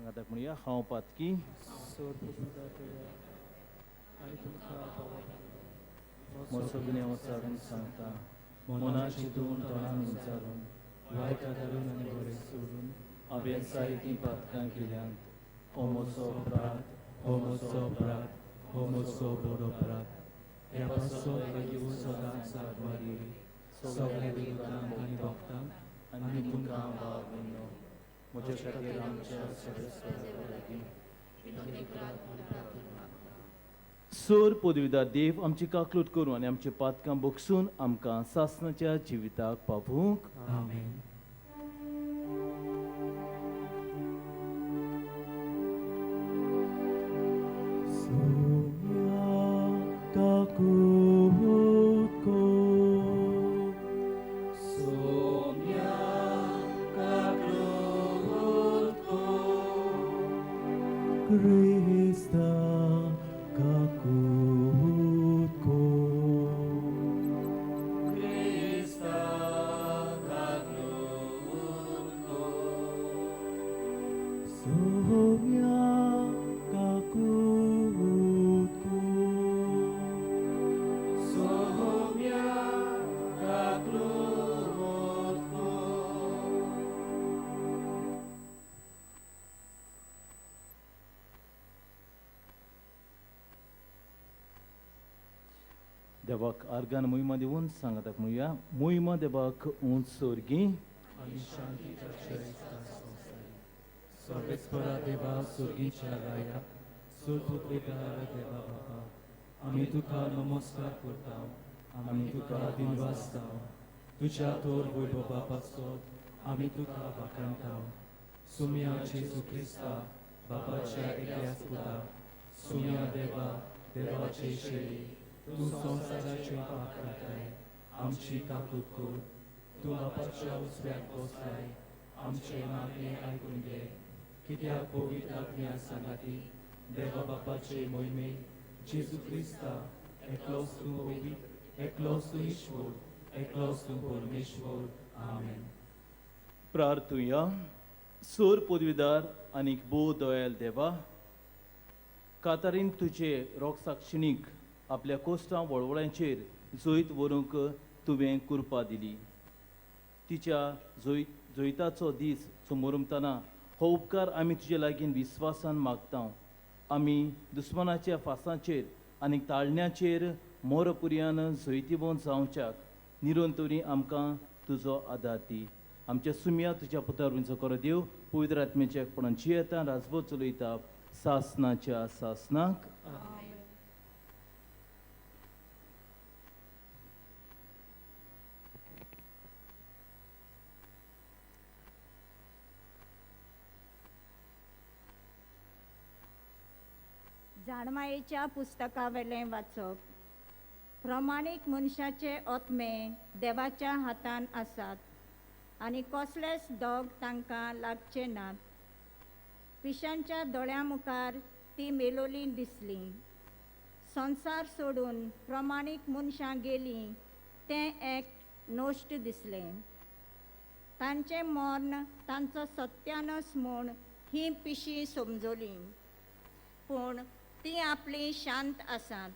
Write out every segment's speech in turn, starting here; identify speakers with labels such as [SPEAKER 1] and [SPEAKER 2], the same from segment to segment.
[SPEAKER 1] सांगाताक म्हणया हांव पातकी. म्हजो गुन्यांव विचारून सांगता, मना चिंतून तोंडान विचारून
[SPEAKER 2] वायट आदारून आनी बरें सोडून
[SPEAKER 1] हांवें जायतीं पातकां केल्यांत. हो म्हजो अपराध,
[SPEAKER 2] हो म्हजो अपराध, हो म्हजो व्हड अपराध. ह्या पासत लागीं सदांच आदमारी सगळ्या देवतांक आनी भक्तांक
[SPEAKER 1] आनी तुमकां भाव भयणो म्हज्या खातीर आमच्या सर्वेस्परा लागीं. सोर पदवीदार देव आमची काकलूट करूं आनी आमची पातकां बगसून आमकां सासणाच्या जिविताक पावूंक.
[SPEAKER 2] आमेन.
[SPEAKER 3] Krista kakut ko. Sumya kakut ko.
[SPEAKER 1] देवाक आर्गान मोहिमा दिवन सांगाताक म्हणया, मोहिमा देवाक उंच सोर्गी
[SPEAKER 2] आनी शांतीच्या संवसारी. सर्वेस्परा देवा, सुर्गीच्या राया, सुरपुत्रीदार देवा बापा, आमी तुका नमस्कार करता, आमी तुका दिनवासता. तुज्या थोर वैभवा पासत आमी तुका वाखाणता. सुम्या जेजू क्रिस्ता, बापाच्या एकल्याच पुता, सुम्या देवा, देवाचे शेळी, तूं संवसाराचे पाप काडटाय, आमची काकूत कर. तूं बापाच्या उजव्याक बसलाय, आमचे मागणे आयकून घे. कित्याक पवित्र आत्म्या सांगाती देवा बापाचे मोहिमे जेजू क्रिस्ता, एकलोच तूं पवित्र, एकलोच तूं ईश्वर, एकलोच तूं परमेश्वर. आमेन.
[SPEAKER 1] प्रार्थुया. सोर पदवीदार आनीक भोव दयाल देवा, कातारीन तुजे रोगसाक्षिणीक आपल्या कोश्टां वळवळ्यांचेर जैत व्हरूंक तुवें कृपा दिली. तिच्या जैताचो दीस समोरमतना हो उपकार आमी तुजे लागीं विस्वासान मागता. आमी दुस्मानाच्या फासांचेर आनी ताळण्याचेर मोरपुर्यान जैतिवंत जावच्याक निरंतरी आमकां तुजो आदार दी. आमच्या सुमया तुज्या पुतार करो देव पवित्र आत्म्याच्या एकपणान जियेता, राजवट चलयता सासनाच्या सासनाक.
[SPEAKER 4] जाणमायेच्या पुस्तकावेलें वाचप. प्रमाणीक मनशाचे आत्मे देवाच्या हातान आसात आनी कसलेच दोग तांकां लागचे नात. पिशांच्या दोळ्यां मुखार ती मेलोली दिसली. संवसार सोडून प्रमाणीक मनशां गेलीं तें एक नश्ट दिसलें. तांचें मर्ण तांचो सत्यानस म्हूण ही पिशीं समजलीं, पूण तीं आपलीं शांत आसात.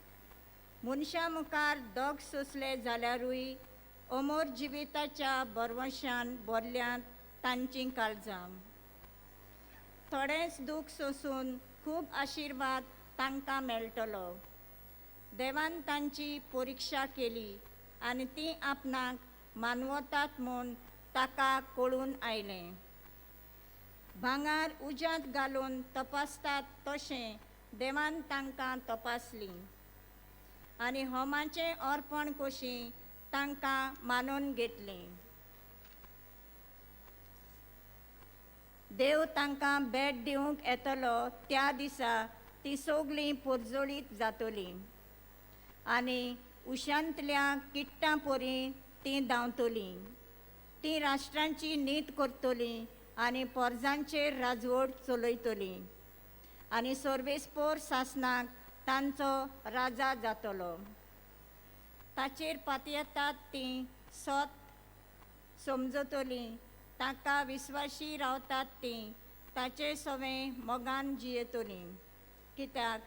[SPEAKER 4] मनशां मुखार दोग सोंसले जाल्यारूय अमर जिविताच्या भरवंशान भरल्यांत तांचीं काळजां. थोडेंच दूख सोंसून खूब आशिर्वाद तांकां मेळटलो. देवान तांची परिक्षा केली आनी तीं आपणाक मानवतात म्हूण ताका कळून आयलें. भांगर उज्यांत घालून तपासतात तशें देवान तांकां तपासलीं आनी होमाचें अर्पण कशी तांकां मानून घेतलीं. देव तांकां भेट दिवंक येतलो त्या दिसा तीं सगळीं पोरजोळीत जातलीं आनी उशांतल्या किट्टां परी तीं धांवतलीं. तीं राष्ट्रांची नीत करतलीं आनी पोरजांचेर राजवट चलयतलीं आनी सर्वेस्पोर सासनाक तांचो राजा जातलो. ताचेर पातयेतात तीं सत समजतलीं, ताका विस्वाशी रावतात तीं ताचे सवें मोगान जियेतलीं कित्याक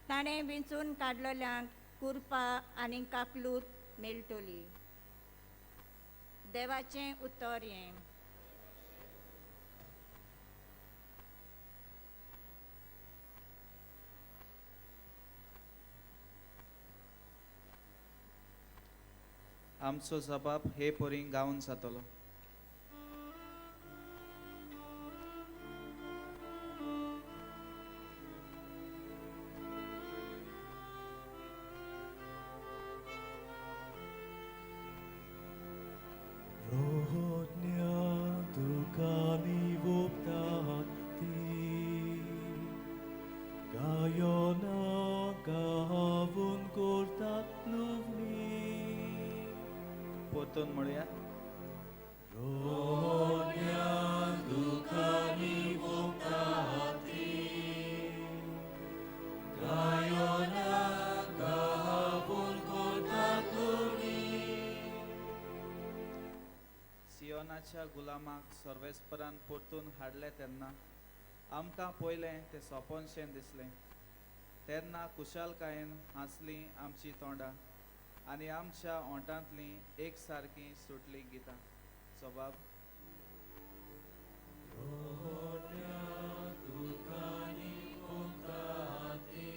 [SPEAKER 4] ताणें विंचून काडलेल्यांक कुरपा आनी काकलूत मेळटली. देवाचें उतर हें.
[SPEAKER 5] आमचो जबाब हे परी गावन जातलो.
[SPEAKER 3] रोहन्या दुकानी वोपतात ती गायना गावून करतात लुवणी.
[SPEAKER 5] परतून म्हणया.
[SPEAKER 3] रोहन्या दुकानी वोपतात ती गायना गावून करतात लुवणी.
[SPEAKER 5] सियोनाच्या गुलामाक सर्वेस्परान परतून हाडले तेन्ना आमकां पयलें तें सोंपनशें दिसलें. तेन्ना खुशालकायेन हांसलीं आमचीं तोंडां आनी आमच्या ओंठांतलीं एक सारकीं सुटलीं गितां. जबाब.
[SPEAKER 3] रोहन्या दुकानी वोपतात ती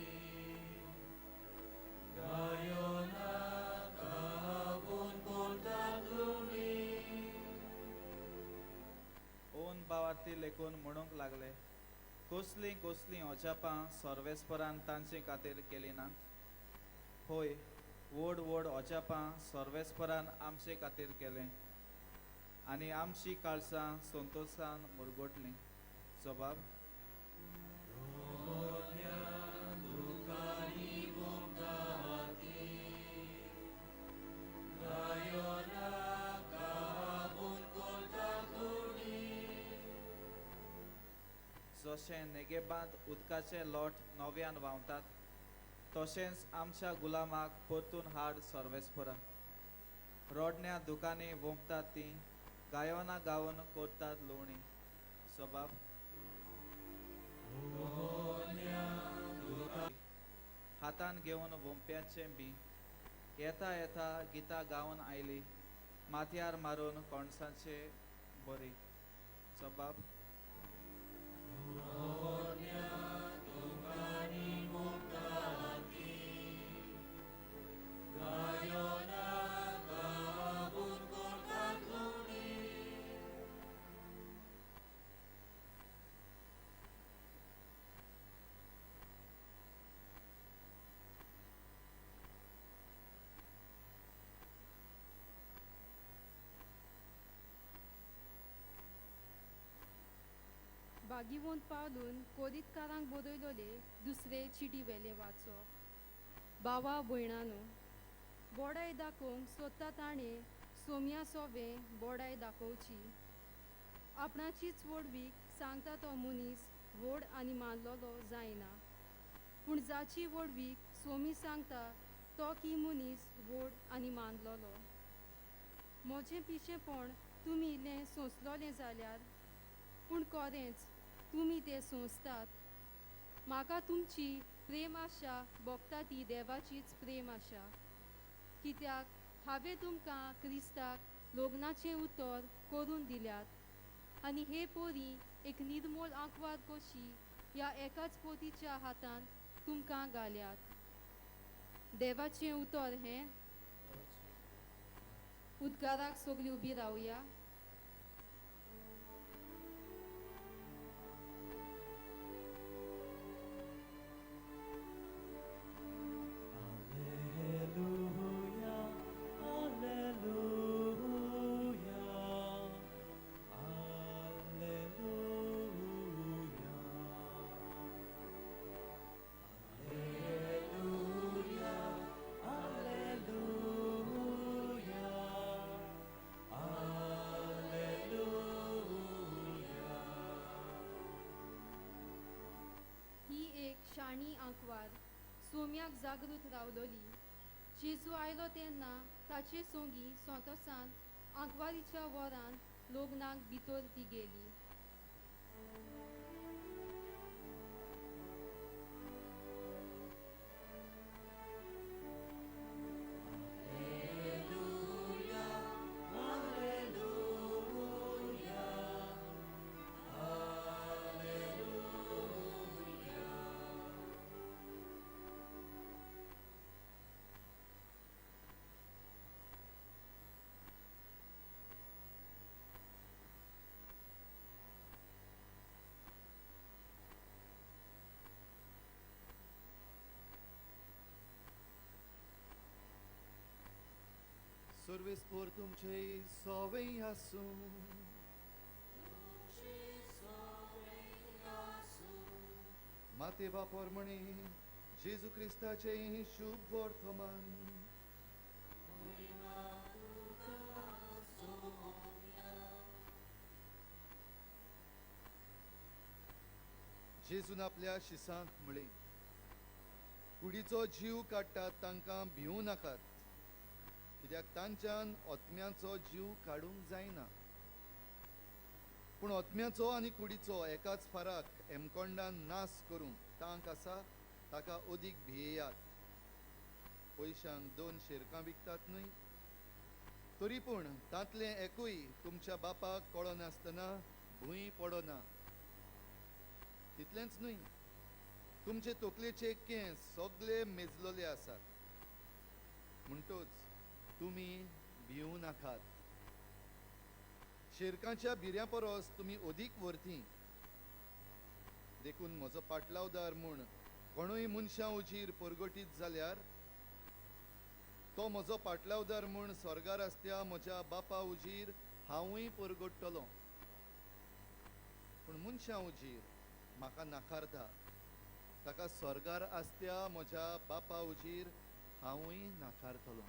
[SPEAKER 3] गायना गावून करतात लुवणी.
[SPEAKER 5] ओन भावार्थी लेखून म्हणूंक लागले, कसलीं कसलीं अजापां सर्वेस्परान तांचे खातीर केलीं नात? हय, व्हड व्हड अजापां सर्वेस्परान आमचे खातीर केलें आनी आमची काळसां संतोशान मुरगटलीं. जबाब.
[SPEAKER 3] रोहन्या दुकानी वोपतात ती गायना गावून करतात लुवणी.
[SPEAKER 5] जशें नेगेबांत उदकाचे लोट नव्यान व्हांवतात तशेंच आमच्या गुलामाक परतून हाड सर्वेस्परा. रोडण्या दुकांनी वोंपतात तीं गायना गावन करतात लुवणी. जबाब. हातान घेवन वोंप्याचें बी येता येता गितां गावन आयली माथ्यार मारून कणसाचे बरी. जबाब.
[SPEAKER 3] गायना गावून करतात लुवणी.
[SPEAKER 6] बागीवंत पावलून कोरीतकारांक बरयलोले दुसरे चिटी वेले वाचो. बावा भयणानो, बोडाय दाखोवंक सोदता ताणें सोम्या सोवें बोडाय दाखोवची. आपणाचीच व्हडवीक सांगता तो मनीस व्हड आनी मानलोलो जायना, पूण जाची व्हडवीक सोमी सांगता तो की मनीस व्हड आनी मानलोलो. म्हजें पिशेंपण तुमी इल्लें सोंसलोलें जाल्यार, पूण खरेंच तुमी तें सोंसतात. म्हाका तुमची प्रेम आशा भोगता ती देवाचीच प्रेम आशा, कित्याक हांवें तुमकां क्रिस्ताक लग्नाचें उतर करून दिल्यात आनी हे पोरी एक निर्मोल आंकवार कशी ह्या एकाच पोतीच्या हातान तुमकां घाल्यात. देवाचें उतर हें. उदकाराक सगळीं उबी रावया.
[SPEAKER 3] Alleluia, Alleluia, Alleluia. Alleluia, Alleluia, Alleluia.
[SPEAKER 6] ही एक शाणी आंकवार सोम्याक जागृत रावलोली. जेजू आयलो तेन्ना ताचे सोंगी सोंतोसान आंकवारीच्या वरान लग्नाक भितर ती गेली.
[SPEAKER 7] सर्वेस्पोर तुमचे सोवे आसूं. माते बापर म्हणे जेजू क्रिस्ताचे शुभ वर्तमान. जेजून आपल्या शिसांक म्हळें, कुडीचो जीव काडटात तांकां भिवूं नाकात, कित्याक तांच्यान ओतम्याचो जीव काडूंक जायना. पूण ओतम्याचो आनी कुडीचो एकाच फाराक एमकोंडान नास करूंक तांक आसा ताका अदीक भियेयात. पयशांक 2 शेरकां विकतात न्हय? तरी पूण तांतलें एकूय तुमच्या बापाक कळनासतना भूंय पडना. तितलेंच न्हय, तुमचे तकलेचे केंस सगळे मेजलेले आसात. म्हणटच तुमी भिवूं नाकात. शेरकांच्या भिऱ्यां परस तुमी अदीक व्हरती. देखून म्हजो पाटलावदार म्हूण कोणूय मनशां उजीर परगटीत जाल्यार तो म्हजो पाटलावदार म्हूण स्वर्गार आसत्या म्हज्या बापा उजीर हांवूय परगट्टलो. पूण मनशां उजीर म्हाका नाकारता ताका स्वर्गार आसत्या म्हज्या बापा उजीर हांवूय नाकारतलो.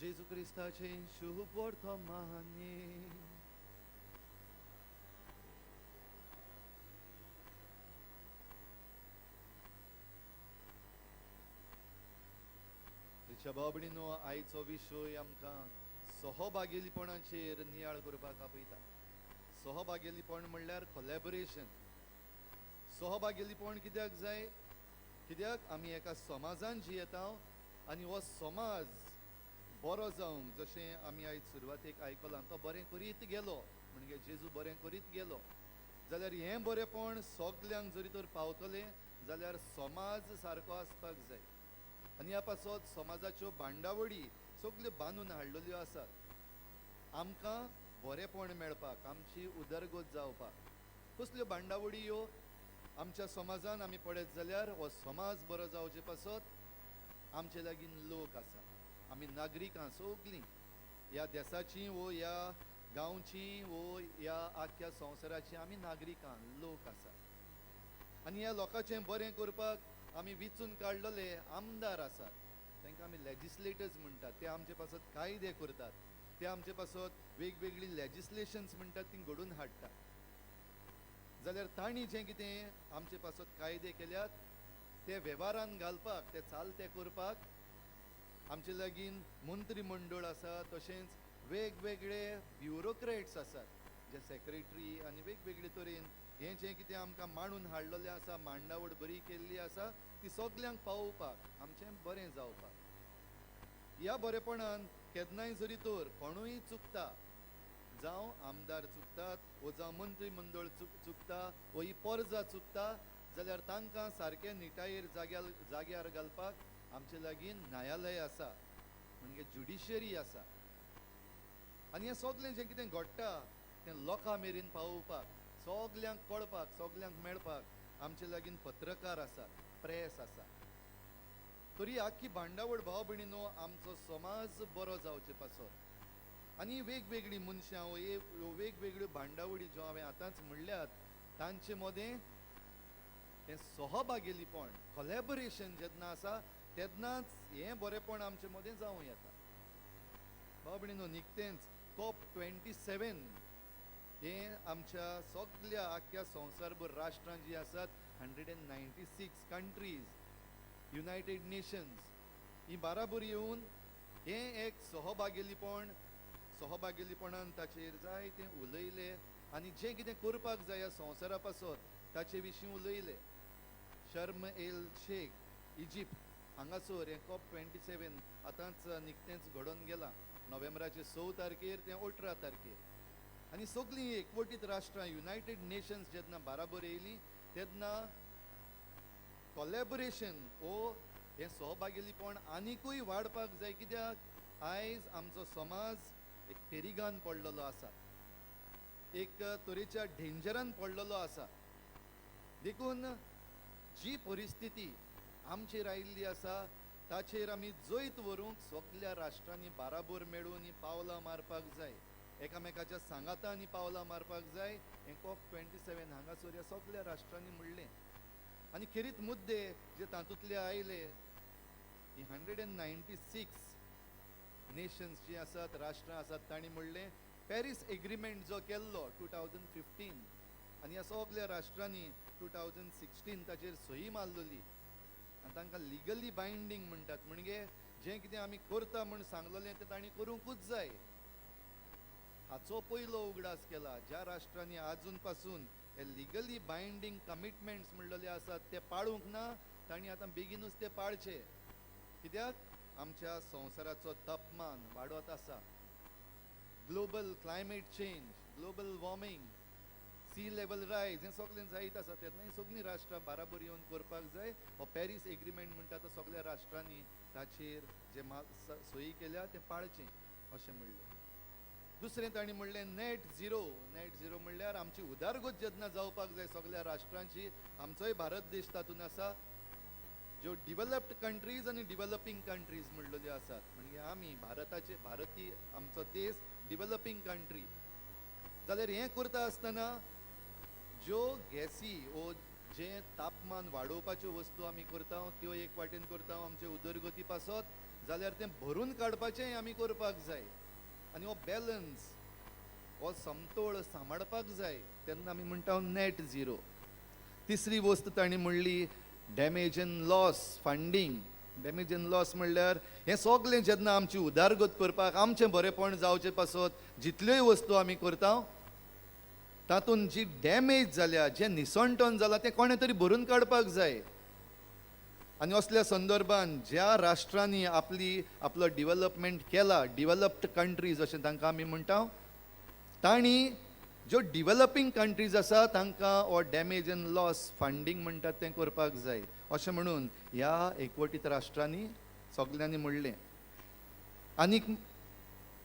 [SPEAKER 7] जेजू क्रिस्ताचें शुभ वर्तमान. रिच्या बाबडीनो, आयचो विशय आमकां सहभागेलीपणाचेर नियाळ करपाक आपयता. सहभागेलीपण म्हणल्यार कोलॅबोरेशन. सहभागेलीपण कित्याक जाय? कित्याक आमी एका समाजान जियेता आनी हो समाज बरो जावंक, जशें आमी आयज सुरवातेक आयकलां, तो बरें करीत गेलो, म्हणजे जेजू बरें करीत गेलो जाल्यार हें बरेंपण सगल्यांक जरी तर पावतलें जाल्यार समाज सारको आसपाक जाय. आनी ह्या पासत समाजाच्यो बांदावळी सगल्यो बांदून हाडलेल्यो आसात आमकां बरेंपण मेळपाक, आमची उदरगत जावपाक. कसल्यो बांदावळी ह्यो आमच्या समाजान आमी पळयत जाल्यार हो समाज बरो जावचे पासत आमचे लागीं लोक आसा, आमी नागरिकां सगलीं ह्या देसाची वो ह्या गांवची वो ह्या आख्ख्या संवसाराची आमी नागरिकां लोक आसा. आनी ह्या लोकांचें बरें करपाक आमी विचून काडलेले आमदार आसात, तांकां आमी लेजिस्लेटर्स म्हणटात. ते आमचे पासत कायदे करतात, ते आमचे पासत वेगवेगळी लेजिस्लेशन्स म्हणटात ती घडोवन हाडटात. जाल्यार तांणी जें कितें आमचे पासत कायदे केल्यात ते वेव्हारान घालपाक, ते चालते करपाक आमचे लागीं मंत्रीमंडळ आसा, तशेंच वेगवेगळे ब्युरोक्रेट्स आसात जे सेक्रेटरी आनी वेगवेगळे तरेन हें जें कितें आमकां मांडून हाडलेलें आसा, मांडावळ बरी केल्ली आसा ती सगल्यांक पावोवपाक, आमचें बरें जावपाक. ह्या बरेपणान केन्नाय जरी तर कोणूय चुकता, जावं आमदार चुकतात वो जावं मंत्रीमंडळ चुकता वो ही पोरजा चुकता जाल्यार तांकां सारकें निटायेर जाग्यार घालपाक आमचे लागीं न्यायालय आसा, म्हणजे ज्युडिशरी आसा. आनी हें सगलें जें कितें घडटा तें लोकां मेरेन पावोवपाक, सगल्यांक कळपाक, सगल्यांक मेळपाक आमचे लागीं पत्रकार आसात, प्रेस आसा. तरी आख्खी बांदावळ भाव भयणीनो आमचो समाज बरो जावचे पासत आनी वेगवेगळीं मनशां ह्यो वेगवेगळ्यो बांदावळी ज्यो हांवें आतांच म्हणल्यात तांचे मदें हें सहभागेलीपण, कोलॅबोरेशन जेन्ना आसा तेन्नाच हें बरेंपण आमचे मदें जावं येता. भाव भयणीनो, निकतेंच COP27 हें आमच्या सगल्या आख्ख्या संवसारभर राष्ट्रां जीं आसात, 196 कंट्रीज, युनायटेड नेशन्स ही बाराबर येवन हें एक सहभागेलीपण, सहभागेलीपणान ताचेर जायतें उलयलें आनी जें कितें करपाक जाय ह्या संवसारा पासत ताचे विशीं उलयलें. शर्म एल शेख, इजिप्त हांगासर हें COP27 आतांच निकतेंच घडोवन गेलां, नोव्हेंबराचे 6 तारखेर तें 18 तारखेर. आनी सगलीं एकवटीत राष्ट्रां युनायटेड नेशन्स जेन्ना बाराबर येयलीं तेन्ना कोलॅबोरेशन वो हें सहभागेलीपण आनिकूय वाडपाक जाय, कित्याक आयज आमचो समाज एक पेरिगान पडलेलो आसा, एक तरेच्या डेंजरान पडलेलो आसा. देखून जी परिस्थिती आमचेर आयिल्ली आसा ताचेर आमी जैत व्हरूंक सगल्या राष्ट्रांनी बाराबोर मेळून ही पावलां मारपाक जाय, एकामेकाच्या सांगातान ही पावलां मारपाक जाय. हें कॉप 27 हांगासर ह्या सगल्या राष्ट्रांनी म्हणलें. आनी खेरीत मुद्दे जे तातूंतले आयले, ही 196 नेशन्स जी आसात, राष्ट्रां आसात, तांणी म्हणलें पॅरीस एग्रीमेंट जो केल्लो 2015 आनी ह्या सगल्या राष्ट्रांनी 2016 ताचेर सही मारलेली आनी तांकां लिगली बायंडींग म्हणटात. म्हणजे जें कितें आमी करता म्हूण सांगलेलें तें तांणी करूंकूच जाय. हाचो पयलो उगडास केला ज्या राष्ट्रांनी आजून पासून हे लिगली बायंडींग कमिटमेंट्स म्हणलेले आसात ते पाळूंक ना, तांणी आतां बेगीनूच ते पाळचे. कित्याक आमच्या संवसाराचो तापमान वाडत आसा. Global climate change, global warming, sea level rise हें सगळें जायत आसा. तेन्ना हीं सगळीं राष्ट्रां बाराबर येवन करपाक जाय. हो पॅरीस एग्रीमेंट म्हणटा तो सगळ्या राष्ट्रांनी ताचेर जे सही केल्या तें पाळचें अशें म्हणलें. दुसरें तांणी म्हणलें नॅट झिरो. नॅट झिरो म्हणल्यार आमची उदरगत जेन्ना जावपाक जाय सगळ्या राष्ट्रांची, आमचोय भारत देश तातूंत आसा, ज्यो डिवलप्ड कंट्रीज आनी डिवलपींग कंट्रीज म्हणलेल्यो आसात. म्हणजे आमी भारताचे, भारतीय आमचो देश डिवलपींग कंट्री जाल्यार हें करता आसतना ज्यो गॅसी वो जें तापमान वाडोवपाच्यो वस्तू आमी करता त्यो एक वाटेन करता आमचे उदरगती पासत, जाल्यार तें भरून काडपाचेंय आमी करपाक जाय. आनी हो बॅलन्स, हो समतोल सांबाळपाक जाय. तेन्ना आमी म्हणटा नॅट झिरो. तिसरी वस्त तांणी म्हणली damage and loss funding. Damage and loss म्हणल्यार हें सगळें जेन्ना आमची उदरगत करपाक, आमचें बरेपण जावचें पासत जितल्योय वस्तू आमी करता तातूंत जी डॅमेज जाल्या, जें निसणटण जालां तें कोणें तरी भरून काडपाक जाय. आनी असल्या संदर्भान ज्या राष्ट्रांनी आपली आपलो डिवलपमेंट केला, डिवलप्ड कंट्रीज अशें तांकां आमी म्हणटा, तांणी ज्यो डिवलपींग कंट्रीज आसा तांकां हो डॅमेज एंड लॉस फंडींग म्हणटात तें करपाक जाय अशें म्हणून ह्या एकवटीत राष्ट्रांनी सगल्यांनी म्हणलें. आनीक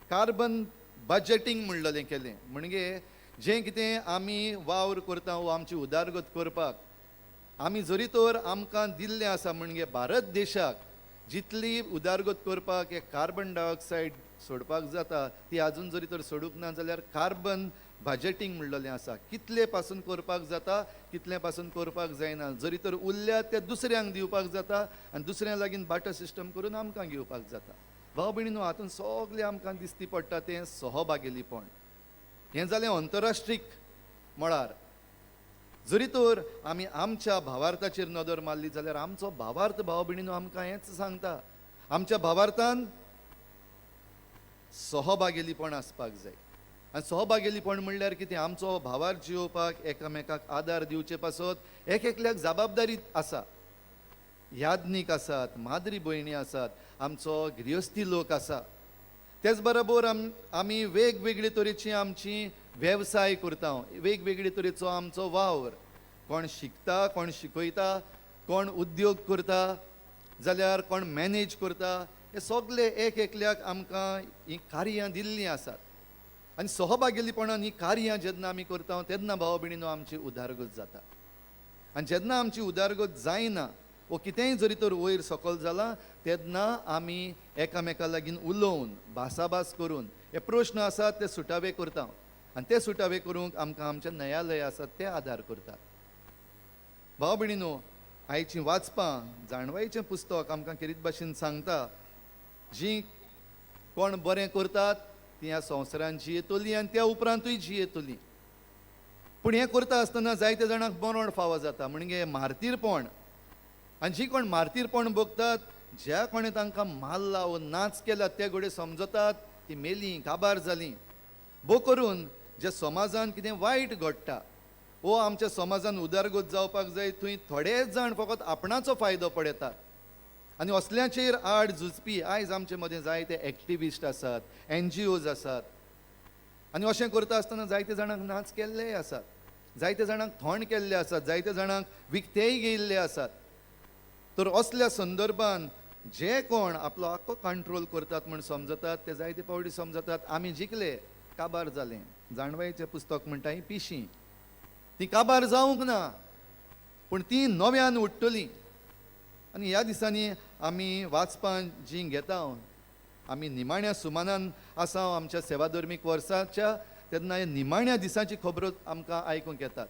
[SPEAKER 7] कार्बन बजटींग म्हणलेलें केलें. म्हणजे जें कितें आमी वावर करता वो आमची उदरगत करपाक आमी जरी तर आमकां दिल्लें आसा, म्हणजे भारत देशाक जितली उदरगत करपाक हे कार्बन डायऑक्सायड सोडपाक जाता ती आजून जरी तर सोडूंक ना जाल्यार कार्बन बजटींग म्हणलेलें आसा, कितले पासून करपाक जाता कितले पासून करपाक जायना, जरी तर उरल्या ते दुसऱ्यांक दिवपाक जाता आनी दुसऱ्यां लागीं बाटर सिस्टम करून आमकां घेवपाक जाता. भाव भयणीनो, हातूंत सगळें आमकां दिसती पडटा तें सहभागेलीपण. हें जालें अंतरराष्ट्रीय मळार. जरी तर आमी आमच्या भावार्थाचेर नदर मारली जाल्यार आमचो भावार्थ भाव भयणीनो आमकां हेंच सांगता, आमच्या भावार्थान सहभागेलीपण आसपाक जाय. आनी सहभागेलीपण म्हणल्यार कितें, आमचो भावार्थ जियोवपाक एकामेकाक आदार दिवचे पासत एक एकल्याक जबाबदारी आसा. याज्ञीक आसात, माद्री भयणी आसात, आमचो गृहस्थी लोक आसा, तेच बरोबर आमी वेगवेगळे तरेची आमची वेवसाय करता, वेगवेगळे तरेचो आमचो वावर, कोण शिकता, कोण शिकयता, कोण उद्योग करता, जाल्यार कोण मॅनेज करता, हे सगळे एक एकल्याक आमकां हीं कार्यां दिल्लीं आसात. आनी सहभागेलीपणान हीं कार्यां जेन्ना आमी करता तेन्ना भाव भयणीनो आमची उदरगत जाता. आनी जेन्ना आमची उदरगत जायना वो कितेंय जरी तर वयर सकयल जालां तेन्ना आमी एकामेका लागीं उलोवन भासाभास करून हे प्रश्न आसात ते सुटावे करता आनी ते सुटावे करूंक आमकां आमचे न्यायालय आसात ते आदार करतात. भाव भयणीनो, आयचीं वाचपां जाणवायचें पुस्तक आमकां खेरीत भाशेन सांगता, जीं कोण बरें करतात तीं ह्या संवसारान जियेतलीं आनी त्या उपरांतूय जियेतलीं. पूण हें करता आसतना जायते जाणांक मरण फावो जाता, म्हणजे मार्तीरपण. आनी जीं कोण मार्तीरपण भोगतात, ज्या कोणें तांकां मारला वो नाच केला ते घडये समजतात ती मेलीं, काबार जालीं. भोव करून जे समाजान कितें वायट घडटा वो आमच्या समाजान उदरगत जावपाक जाय थंय थोडेच जाण फकत आपणाचो फायदो पळयतात आनी असल्याचेर आड झुजपी आयज आमचे मदें जायते एक्टिविस्ट आसात, एनजीओज आसात. आनी अशें करता आसतना जायते जाणांक नाच केल्लेय आसात, जायते जाणांक थोंड केल्ले आसात, जायते जाणांक विकतेय घेयिल्ले आसात. तर असल्या संदर्भान जे कोण आपलो आख्खो कंट्रोल करतात म्हूण समजतात ते जायते फावटी समजतात आमी जिखले, काबार जालें. जाणवायचें पुस्तक म्हणटा ही पिशीं, ती काबार जावंक ना, पूण पूण तीं नव्यान उठ्ठलीं. आनी ह्या दिसांनी आमी वाचपान जीं घेता, आमी निमाण्या सुमानान आसा आमच्या सेवाधर्मीक वर्साच्या, तेन्ना ह्या निमाण्या दिसांची खबरो आमकां आयकूंक येतात.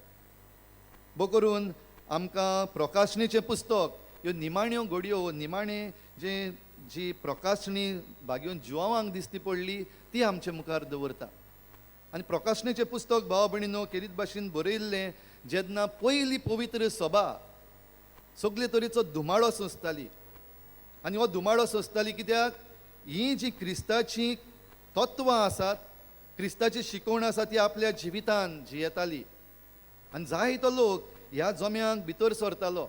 [SPEAKER 7] बो करून आमकां प्रकाशणीचें पुस्तक ह्यो निमाण्यो घडयो, निमाणे जे जी प्रकाशणी भागेवन जुवांवांक दिसती पडली ती आमचे मुखार दवरता. आनी प्रकाशणीचें पुस्तक भाव भयणीनो केरीत भाशेन बरयल्लें जेन्ना पयली पवित्र सभा सगळे तरेचो धुमाळो सोंसताली. आनी हो धुमाळो सोंसताली कित्याक ही जी क्रिस्ताची तत्वां आसात, क्रिस्ताची शिकवण आसा ती आपल्या जिवितान जियेताली. आनी जायतो लोक ह्या जम्यांक भितर सरतालो.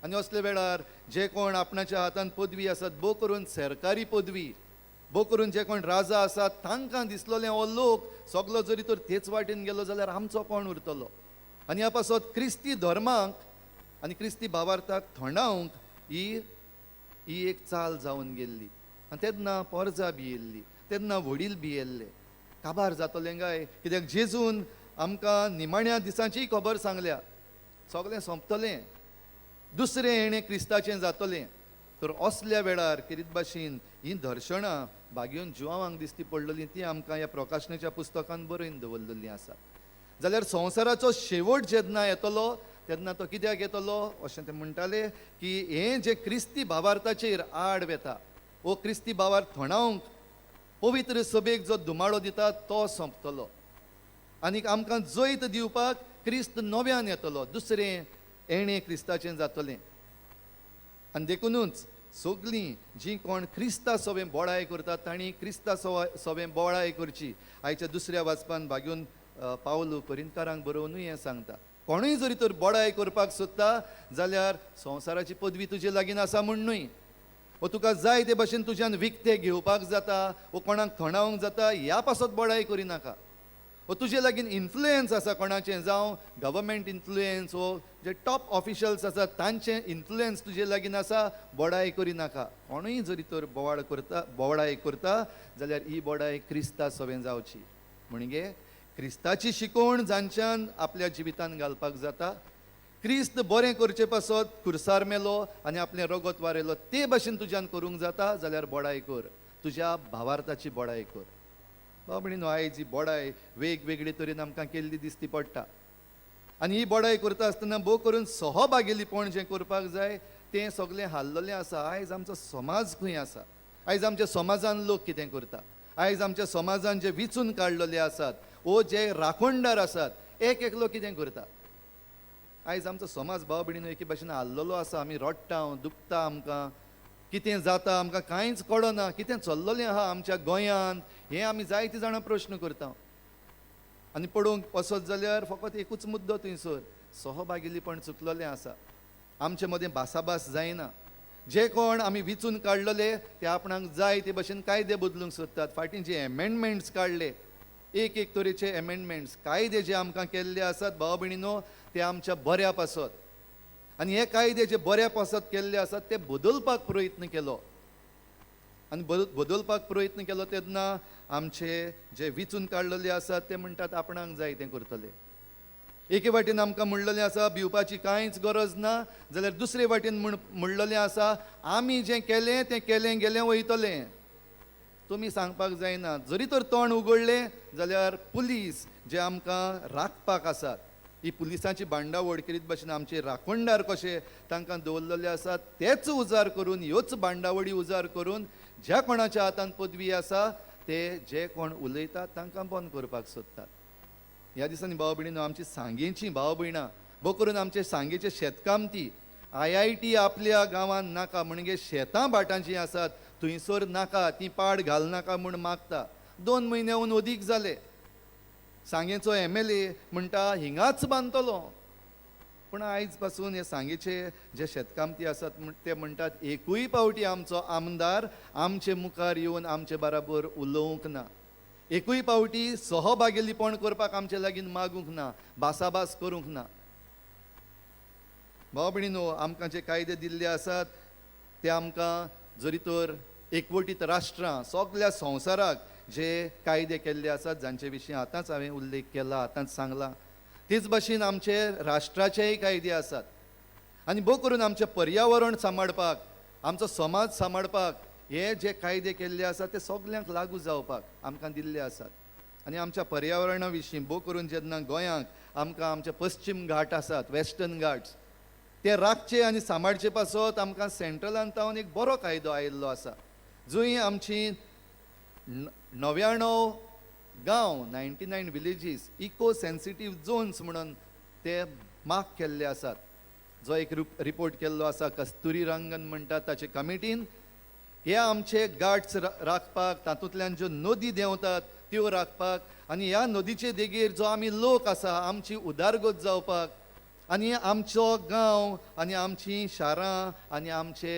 [SPEAKER 7] आनी असल्या वेळार जे कोण आपणाच्या हातान पदवी आसात, भोव करून सरकारी पदवी, भोव करून जे कोण राजा आसात तांकां दिसलोलें हो लोक सगलो जरी तर तेच वाटेन गेलो जाल्यार आमचो कोण उरतलो. आनी ह्या पासत क्रिस्ती धर्माक आनी क्रिस्ती भावार्थाक थोंडावंक ही ही एक चाल जावन गेल्ली. आनी तेन्ना पोरजा भियेल्ली, तेन्ना व्हडील भियेल्ले, काबार जातलें काय, कित्याक जेजून आमकां निमाण्या दिसांचीय खबर सांगल्या, सगळें सोंपतलें, दुसरें येणें क्रिस्ताचें जातलें. तर असल्या वेळार किरीत भाशेन हीं दर्शनां भागेवन जुवांवांक दिसती पडलेलीं ती आमकां ह्या प्रकाशनाच्या पुस्तकान बरोवन दवरलेलीं आसात. जाल्यार संवसाराचो शेवट जेन्ना येतलो तेन्ना तो कित्याक येतलो अशें ते म्हणटाले की हें जें क्रिस्ती भावार्थाचेर आड वेता वो क्रिस्ती भावार्थ थोंडावंक पवित्र सभेक जो धुमाळो दिता तो सोंपतलो आनीक आमकां जैत दिवपाक क्रिस्त नव्यान येतलो, दुसरें येणें क्रिस्ताचें जातलें. आनी देखुनूच सगळीं जीं कोण क्रिस्ता सवें बोळाय करतात तांणी क्रिस्ता सवें बोळाय करची. आयच्या दुसऱ्या वाचपान भागून पावलू कोरिंतकारांक बरोवनूय हें सांगता, कोणूय जरी तर बोडाय करपाक सोदता जाल्यार संवसाराची पदवी तुजे लागीं आसा म्हूण न्हय, वो तुका जाय ते भाशेन तुज्यान विकतें घेवपाक जाता वो कोणाक थोंडावंक जाता ह्या पासत बोडाय करिनाका. वो तुजे लागीं इन्फ्लुयन्स आसा कोणाचें, जावं गव्हर्मेंट इन्फ्लुयन्स वो जे टॉप ऑफिशल्स आसात तांचें इन्फ्लुयन्स तुजे लागीं आसा, बोडाय करिनाका. कोणूय जरी तर बोवाळ करता, बोडाय करता जाल्यार ही बोडाय क्रिस्ता सवें जावची. म्हणजे क्रिस्ताची शिकवण जांच्यान आपल्या जिवितान घालपाक जाता, क्रिस्त बरें करचे पासत खुर्सार मेलो आनी आपलें रगत वारयलो ते भाशेन तुज्यान करूंक जाता जाल्यार बोडाय कर, तुज्या भावार्थाची बोडाय कर. बाबा भयणीनो, आयज ही बोडाय वेगवेगळे तरेन आमकां केल्ली दिसती पडटा. आनी ही बोडाय करता आसतना भोव करून सहभागेलीपण जें करपाक जाय तें सगळें हाल्ललें आसा. आयज आमचो समाज खंय आसा, आयज आमच्या समाजान लोक कितें करता, आयज आमच्या समाजान जे विचून काडलेले आसात वो जे राखणदार आसात एक एकलो कितें करता. आयज आमचो समाज भाव भयणीनो एके भाशेन हाल्लेलो आसा. आमी रडटा, दुखता, आमकां कितें जाता आमकां कांयच कळना, कितें चल्ललें आहा आमच्या गोंयांत हें आमी जायते जाणां प्रश्न करता. आनी पळोवंक वचत जाल्यार फकत एकूच मुद्दो थंयसर सहभागीपण चुकलेलें आसा. आमचे मदें भासाभास जायना. जे कोण आमी विचून काडलेले ते आपणाक जाय ते भाशेन कायदे बदलूंक सोदतात. फाटीं जे एमेंडमेंट्स काडले, एक एक तरेचे एमेंडमेंट्स कायदे जे आमकां केल्ले आसात भाव भयणीनो ते आमच्या बऱ्या पासत, आनी हे कायदे जे बऱ्या पासत केल्ले आसात ते बदलपाक प्रयत्न केलो. आनी बदलपाक प्रयत्न केलो तेन्ना आमचे जे विचून काडलेले आसात ते म्हणटात आपणाक जाय तें करतले. एके वाटेन आमकां म्हणलेलें आसा भिवपाची कांयच गरज ना, जाल्यार दुसरे वाटेन म्हणलेलें आसा आमी जें केलें तें केलें गेलें वयतलें, तुमी सांगपाक जायना. जरी तर तोंड उगडलें जाल्यार पुलीस जे आमकां राखपाक आसात, ही पुलिसांची बांडावळ केरीत भाशेन आमचे राखणदार कशे तांकां दवरलेले आसात तेच उजार करून, ह्योच बांडावळी उजार करून ज्या कोणाच्या हातान पदवी आसा ते जे कोण उलयतात तांकां बंद करपाक सोदतात. ह्या दिसांनी भाव भयणीनो आमची सांगेची भाव भयणां, भोव करून आमचे सांगेचे शेतकामती IIT आपल्या गांवांत नाका, म्हणजे शेतां भाटां जीं आसात थंयसर नाका, ती पाड घालनाका म्हूण मागता. 2 म्हयन्याहून अदीक जाले सांगेचो MLA म्हणटा हिंगाच बांदतलो, पूण आयज पासून हे सांगेचे जे शेतकामती आसात ते म्हणटात एकूय पावटी आमचो आमदार आमचे मुखार येवन आमचे बराबर उलोवंक ना, एकूय पावटी सहभागीपण करपाक आमचे लागीं मागूंक ना, भासाभास करूंक ना. भाव भयणीनो, आमकां जे कायदे दिल्ले आसात ते आमकां जरी तर एकवटीत राष्ट्रां सगल्या संवसाराक जे कायदे केल्ले आसात जांचे विशीं आतांच हांवें उल्लेख केला, आतांच सांगला, तेच भाशेन आमचे राष्ट्राचेय कायदे आसात. आनी भोव करून आमचें पर्यावरण सांबाळपाक, आमचो समाज सांबाळपाक हे जे कायदे केल्ले आसात ते सगल्यांक लागू जावपाक आमकां दिल्ले आसात. आनी आमच्या पर्यावरणा विशीं भोव करून जेन्ना गोंयांक आमकां आमचे पश्चीम घाट आसात, वेस्टर्न घाट्स, ते राखचे आनी सांबाळचे पासत आमकां सेंट्रलान तावन एक बरो कायदो आयिल्लो आसा, जंय आमची 99 गांव, 99 विलेजीस इको सेन्सिटीव झोन्स म्हणून ते मार्क केल्ले आसात. जो एक रिपोर्ट केल्लो आसा कस्तुरी रंगन म्हणटा ताचे कमिटीन, हे आमचे घाट्स राखपाक, तातूंतल्यान ज्यो नदी देंवतात त्यो राखपाक आनी ह्या नदीचे देगेर जो आमी लोक आसा आमची उदारगत जावपाक आनी आमचो गांव आनी आमचीं शारां आनी आमचे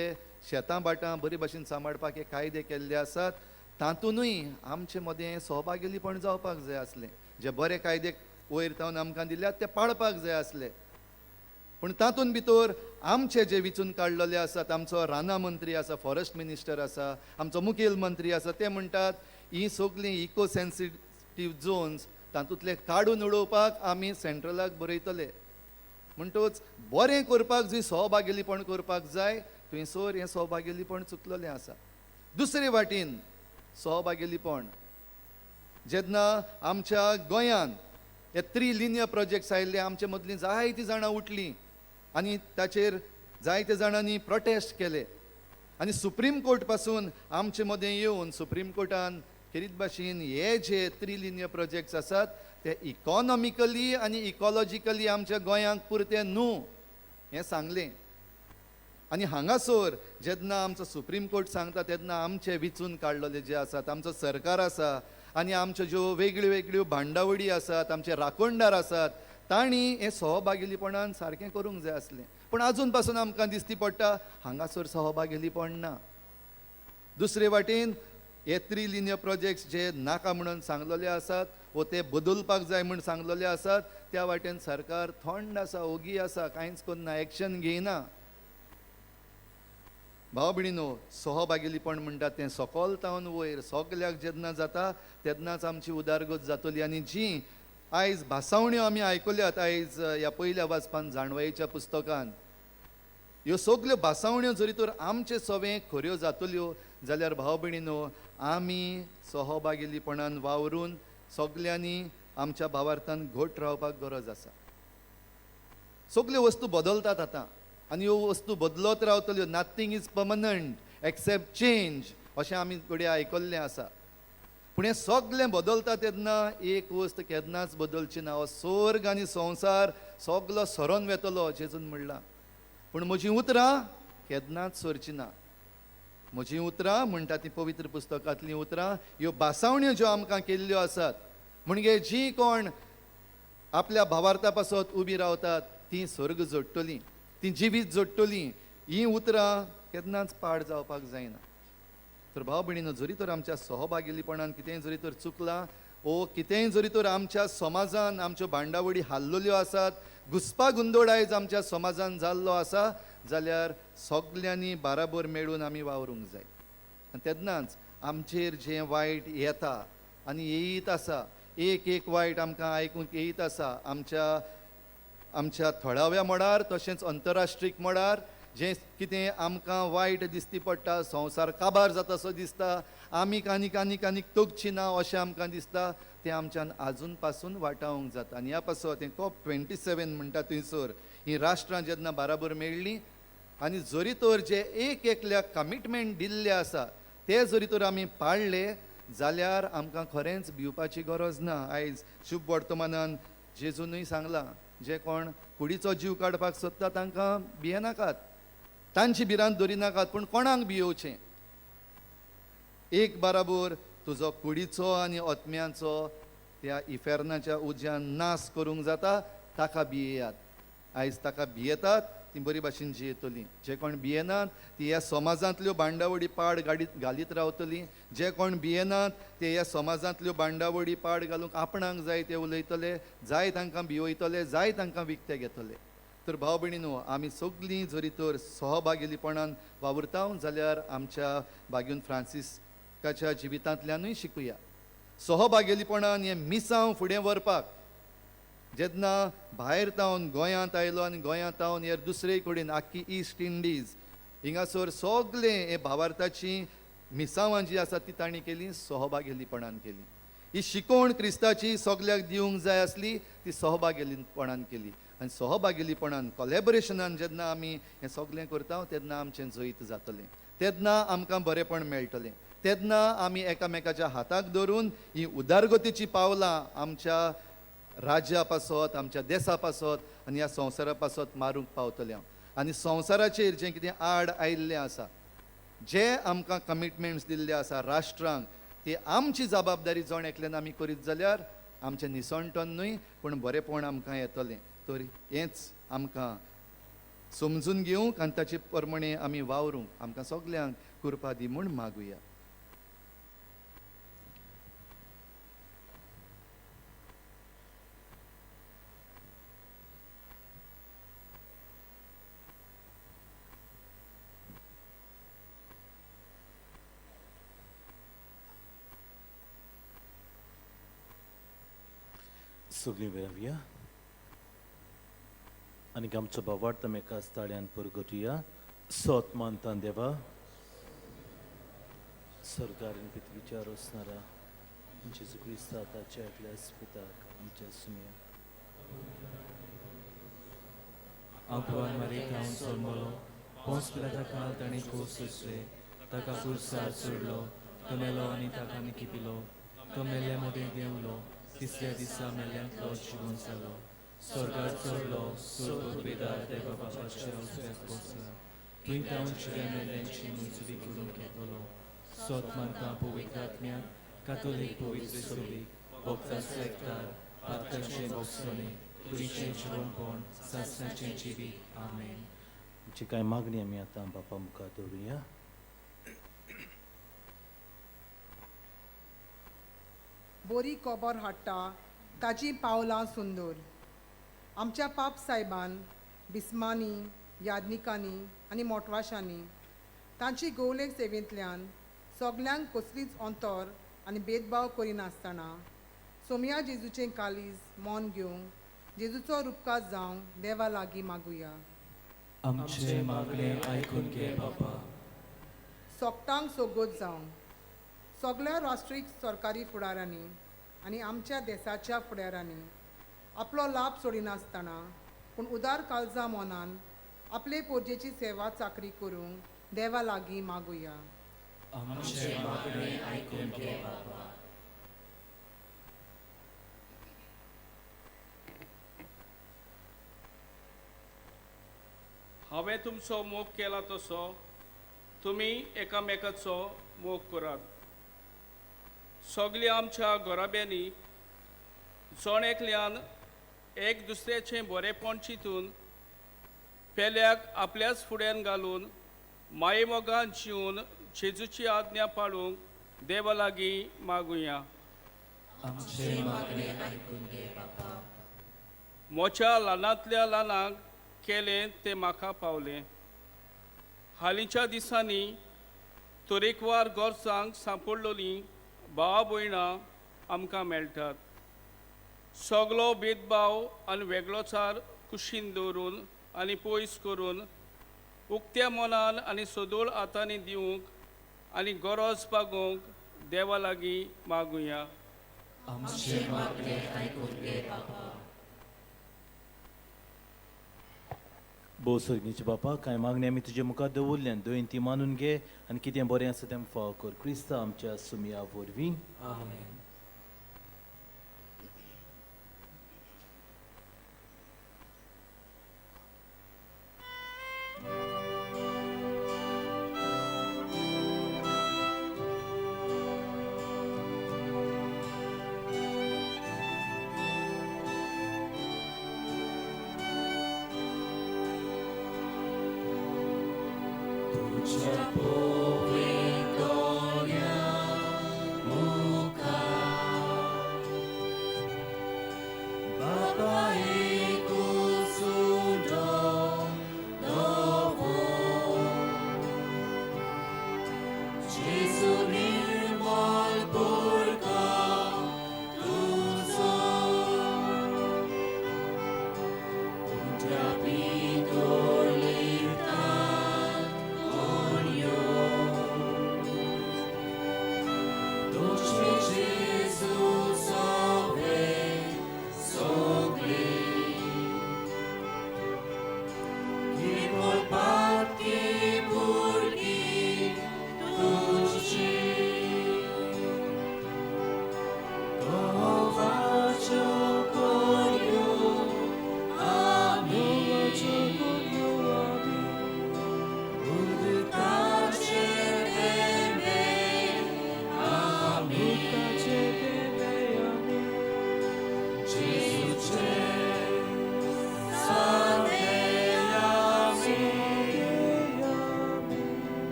[SPEAKER 7] शेतां भाटां बरे भाशेन सांबाळपाक हे कायदे केल्ले आसात. तातूंतय आमचे मदें सहभागीपण जावपाक जाय आसलें. जे बरे कायदे वयर तावन आमकां दिल्यात ते पाळपाक जाय आसले, पूण तातूंत भितर आमचे जे विचून काडलेले आसात, आमचो रानां मंत्री आसा, फॉरेस्ट मिनिस्टर आसा, आमचो मुखेल मंत्री आसा, ते म्हणटात ही सगळीं इको सेन्सिटीव झोन्स तातूंतले काडून उडोवपाक आमी सेंट्रलाक बरयतले. म्हणटच बरें करपाक जंय सहभागीपण करपाक जाय थंयसर हें सहभागीपण चुकलेलें आसा. दुसरे वाटेन सहभागीपण जेन्ना आमच्या गोंयांत हे थ्री लिनियर प्रोजेक्ट्स आयिल्ले, आमचे मदलीं जायतीं जाणां उठलीं आनी ताचेर जायते जाणांनी प्रोटेस्ट केले आनी सुप्रीम कोर्ट पासून आमचे मदें येवन सुप्रीम कोर्टान खेरीत भाशेन हे जे थ्री लिनियर प्रोजेक्ट्स आसात ते इकॉनॉमिकली आनी इकॉलॉजिकली आमच्या गोंयांक पुरते न्हू हें सांगलें. आनी हांगासर जेन्ना आमचो सुप्रीम कोर्ट सांगता तेन्ना आमचे विचून काडलेले जे आसात, आमचो सरकार आसा आनी आमच्यो ज्यो वेगळ्यो वेगळ्यो भांडावळी आसात, आमचे राखणदार आसात, तांणी हें सहभागीपणान सारकें करूंक जाय आसलें. पूण आजून पासून आमकां दिसती पडटा हांगासर सहभागीपण ना. दुसरे वाटेन हे थ्री लिनियर प्रोजेक्ट्स जे नाका म्हणून सांगलेले आसात वो ते बदलपाक जाय म्हूण सांगलेले आसात, त्या वाटेन सरकार थंड आसा, ओगी आसा, कांयच करना, एक्शन घेयना. भाव भयणीनो, सहभागीपण म्हणटा तें सकल तावन वयर सगल्याक जेन्ना जाता तेन्नाच आमची उदारगत जातली. आनी जी आयज भासावण्यो आमी आयकल्यात आयज ह्या पयल्या वाचपान जाणवायेच्या पुस्तकान, ह्यो सगल्यो भासावण्यो जरी तर आमचे सवे खऱ्यो जातल्यो जाल्यार भाव भयणीनो आमी सहभागीपणान वावरून सगल्यांनी आमच्या भावार्थान घट रावपाक गरज आसा. सगल्यो वस्तू बदलतात आतां आनी ह्यो वस्तू बदलत रावतल्यो. Nothing is permanent except change अशें आमी घडये आयकल्लें आसा. पूण हें सगलें बदलता तेन्ना एक वस्त केन्नाच बदलची ना. हो स्वर्ग आनी संवसार सगलो सरोन वेतलो जेजून म्हणलां, पूण म्हजीं उतरां केन्नाच सरची ना. म्हजीं उतरां म्हणटा तीं पवित्र पुस्तकांतलीं उतरां, ह्यो भासावण्यो ज्यो आमकां केल्ल्यो आसात, म्हणजे जीं कोण आपल्या भावार्था पासत उबी रावतात तीं स्वर्ग जोडटलीं, तीं जिवीत जोडटलीं. हीं उतरां केन्नाच पाड जावपाक जायना. तर भाव भयणीनो, जरी तर आमच्या सहभागीपणान कितेंय जरी तर चुकलां ओ कितेंय जरी तर आमच्या समाजान आमच्यो भांडावळी हाल्लल्यो आसात, घुसपा गुंदोळ आयज आमच्या समाजान जाल्लो आसा, जाल्यार सगल्यांनी बाराबर मेळून आमी वावरूंक जाय. आनी तेन्नाच आमचेर जें वायट येता आनी येयत आसा, एक एक वायट आमकां आयकूंक येयत आसा आमच्या आमच्या थळाव्या मळार तशेंच अंतरराष्ट्रीय मळार, जें कितें आमकां वायट दिसती पडटा, संवसार काबार जाता असो दिसता, आमी आनीक आनीक आनीक तगची ना अशें आमकां दिसता, तें आमच्यान आजून पासून वाटावंक जाता. आनी ह्या पासत हें COP 27 म्हणटा थंयसर हीं राष्ट्रां जेन्ना बाराबर मेळ्ळीं आनी जरी तर जे एक एकल्याक कमिटमेंट दिल्ले आसा ते जरी तर आमी पाळ्ळे जाल्यार आमकां खरेंच भिवपाची गरज ना. आयज शुभ वर्तमानान जेजूनय सांगलां, जे कोण कुडीचो जीव काडपाक सोदता तांकां भियेनाकात, तांची भिरांत दवरिनाकात, पूण कोणाक भियोवचें? एक बाराबर तुजो कुडीचो आनी आत्म्याचो त्या इफेर्नाच्या उज्यान नाश करूंक जाता ताका भियेयात. आयज ताका भियेतात ती बरी भाशेन जियेतलीं. जे कोण भियेनात ती ह्या समाजांतल्यो बांडावळी पाड गाडीत घालीत रावतलीं. जे कोण भियेनात ते ह्या समाजांतल्यो बांडावळी पाड घालूंक आपणाक जाय ते उलयतले, जाय तांकां भिवयतले, जाय तांकां विकते घेतले. तर भाव भयणीनो, आमी सगलीं जरी तर सहभागीपणान वावुरता जाल्यार आमच्या बागीन फ्रांसिस्काच्या जिवितांतल्यानूय शिकुया सहभागीपणान हें मिसांव फुडें व्हरपाक. जेन्ना भायर तावन गोंयांत आयलो आनी गोंयांत तावन हेर दुसरे कडेन आख्खी इस्ट इंडीज हिंगासर सगळें हे भावार्थाची मिसांवां जी आसा ती तांणी केली, सहभागेलीपणान केली. ही शिकवण क्रिस्ताची सगल्याक दिवंक जाय आसली, ती सहभागेलीपणान केली. आनी सहभागेलीपणान, कोलेबरेशनान जेन्ना आमी हें सगळें करता तेन्ना आमचें जैत जातलें, तेन्ना आमकां बरेंपण मेळटलें, तेन्ना आमी एकामेकाच्या हाताक धरून ही उदारगतीची पावलां आमच्या राज्या पासत, आमच्या देसा पासत आनी ह्या संवसारा पासत मारूंक पावतले हांव. आनी संवसाराचेर जें कितें आड आयिल्लें आसा, जे आमकां कमिटमेंट्स दिल्ले आसा राष्ट्रांक, ती आमची जबाबदारी जण एकल्यान आमी करीत जाल्यार आमचें निसणटन न्हय पूण बरेंपण आमकां येतलें. तर हेंच आमकां समजून घेवंक आनी ताचे प्रमाणे आमी वावरूंक आमकां सगल्यांक कृपा दी म्हूण मागुया.
[SPEAKER 1] सगळीं वेळावया आनी आमचो बाबार्थ आमी एकाच ताळ्यान परगटुया. सोत मानता देवा, सरकारान पृथ्वीच्या रोसणारा जेजू क्रिस्ता ताच्या एकल्या पुताक आमच्या सुमया
[SPEAKER 2] आंकवार मारीक सोलमलो पोंस पिलाता काल ताणें खोस सोंसले, ताका पुरसार सोडलो, तो मेलो आनी ताका निकिपिलो, तो मेल्ल्या मदें देंवलो, तिसऱ्या दिसा मेल्ल्यांतलो जिवन जालो, स्वर्गार चडलो, स्वर्ग देवा बापाच्या उजव्याक बसला, थंय तावन जिव्या मेल्ल्यांची मंजुरी करूंक येतलो. सोत मानता पवित्र आत्म्याक, कातोलीक पवित्र सोबीक, भक्तांचो एकतार, पातकांचें भोगसणें, कुडीचें जिवनपण, सासणाचें जिवीत. आमेन.
[SPEAKER 1] आमची कांय मागणी आमी आतां बापा मुखार दवरुया.
[SPEAKER 8] बोरी कोबर हाडटा ताजी पावलां सुंदर. आमच्या पाप सायबान बिस्मानी, यादनिकांनी आनी मोटवाशांनी तांची गोवले सेवेंतल्यान सगल्यांक कसलीच अंतर आनी भेदभाव करिनासतना सोमया जेजूचें कालीज मन घेवंक जेजूचो रुपकार जावंक देवा लागीं मागुया.
[SPEAKER 2] आमचें मागणें आयकून घे बापा.
[SPEAKER 8] सोगटांक सोगोत जावंक सगळ्या राष्ट्रीय सरकारी फुडाऱ्यांनी आनी आमच्या देसाच्या फुडाऱ्यांनी आपलो लाभ सोडिनासतना पूण उदार काळजा मनान आपले पोरजेची सेवा चाकरी करूंक देवा लागीं मागुया.
[SPEAKER 2] आमचें मागणें आयकून घे बापा.
[SPEAKER 9] हांवें तुमचो मोग केला तसो तुमी एकामेकाचो मोग करात. सगल्या आमच्या घराब्यांनी जण एकल्यान एक दुसऱ्याचें बरेंपण चिंतून पेल्याक आपल्याच फुड्यान घालून मायेमोगान जिवन जेजूची आज्ञा पाळूंक देवा लागीं मागुया.
[SPEAKER 2] आमचें मागणें आयकून घे बापा.
[SPEAKER 9] म्हज्या ल्हानांतल्या ल्हानांक केलें तें म्हाका पावलें. हालींच्या दिसांनी तरेकवार गरजांक सांपडलोलीं भावा भयणां आमकां मेळटात. सगलो भेदभाव आनी वेगळोचार कुशीन दवरून आनी पयस करून उक्त्या मनान आनी सदोळ हातांनी दिवंक आनी गरज भागोवंक देवा लागीं मागुया.
[SPEAKER 2] आमचें मागणें आयकून घे बापा.
[SPEAKER 1] भोव सर्गीचे बापा, कांय मागणी आमी तुजे मुखार दवरल्यान दोन ती मानून घे आनी कितें बरें आसा तें फावो कर. क्रिस्ता आमच्या सुमया वरवीं.
[SPEAKER 2] आमेन. तुज्या पवित्र मुखार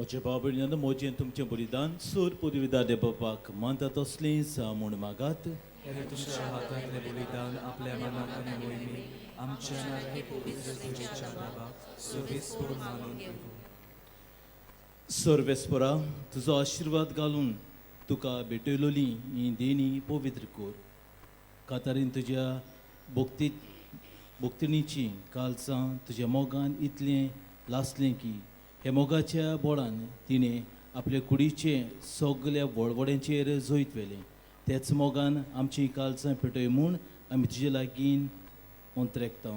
[SPEAKER 1] म्हज्या बाबडल्यान म्हजें तुमचें बलिदान सोर पदवीदार देवबापाक मानता तसलें जावं म्हूण मागात.
[SPEAKER 2] हे तुमच्या हातांतलें बलिदान आपल्या मनाक आनी मोहिमेक आमच्या नागे पवित्र तुजेच्या देवाक सोबीसपूर्ण मानून घेवं.
[SPEAKER 1] सर्वेस्परा तुजो आशिर्वाद घालून तुका भेटयलोली ही देणी पवित्र कोर. कातारीन तुज्या भक्ती भक्तिणीची कालसां तुज्या मोगान इतलें लासलें की हे मोगाच्या बोळान तिणें आपले कुडीचे सगल्या वळवड्यांचेर जैत व्हेलें. तेच मोगान आमची कालसां पेटय म्हूण आमी तुजे लागीं ओंत्रेकता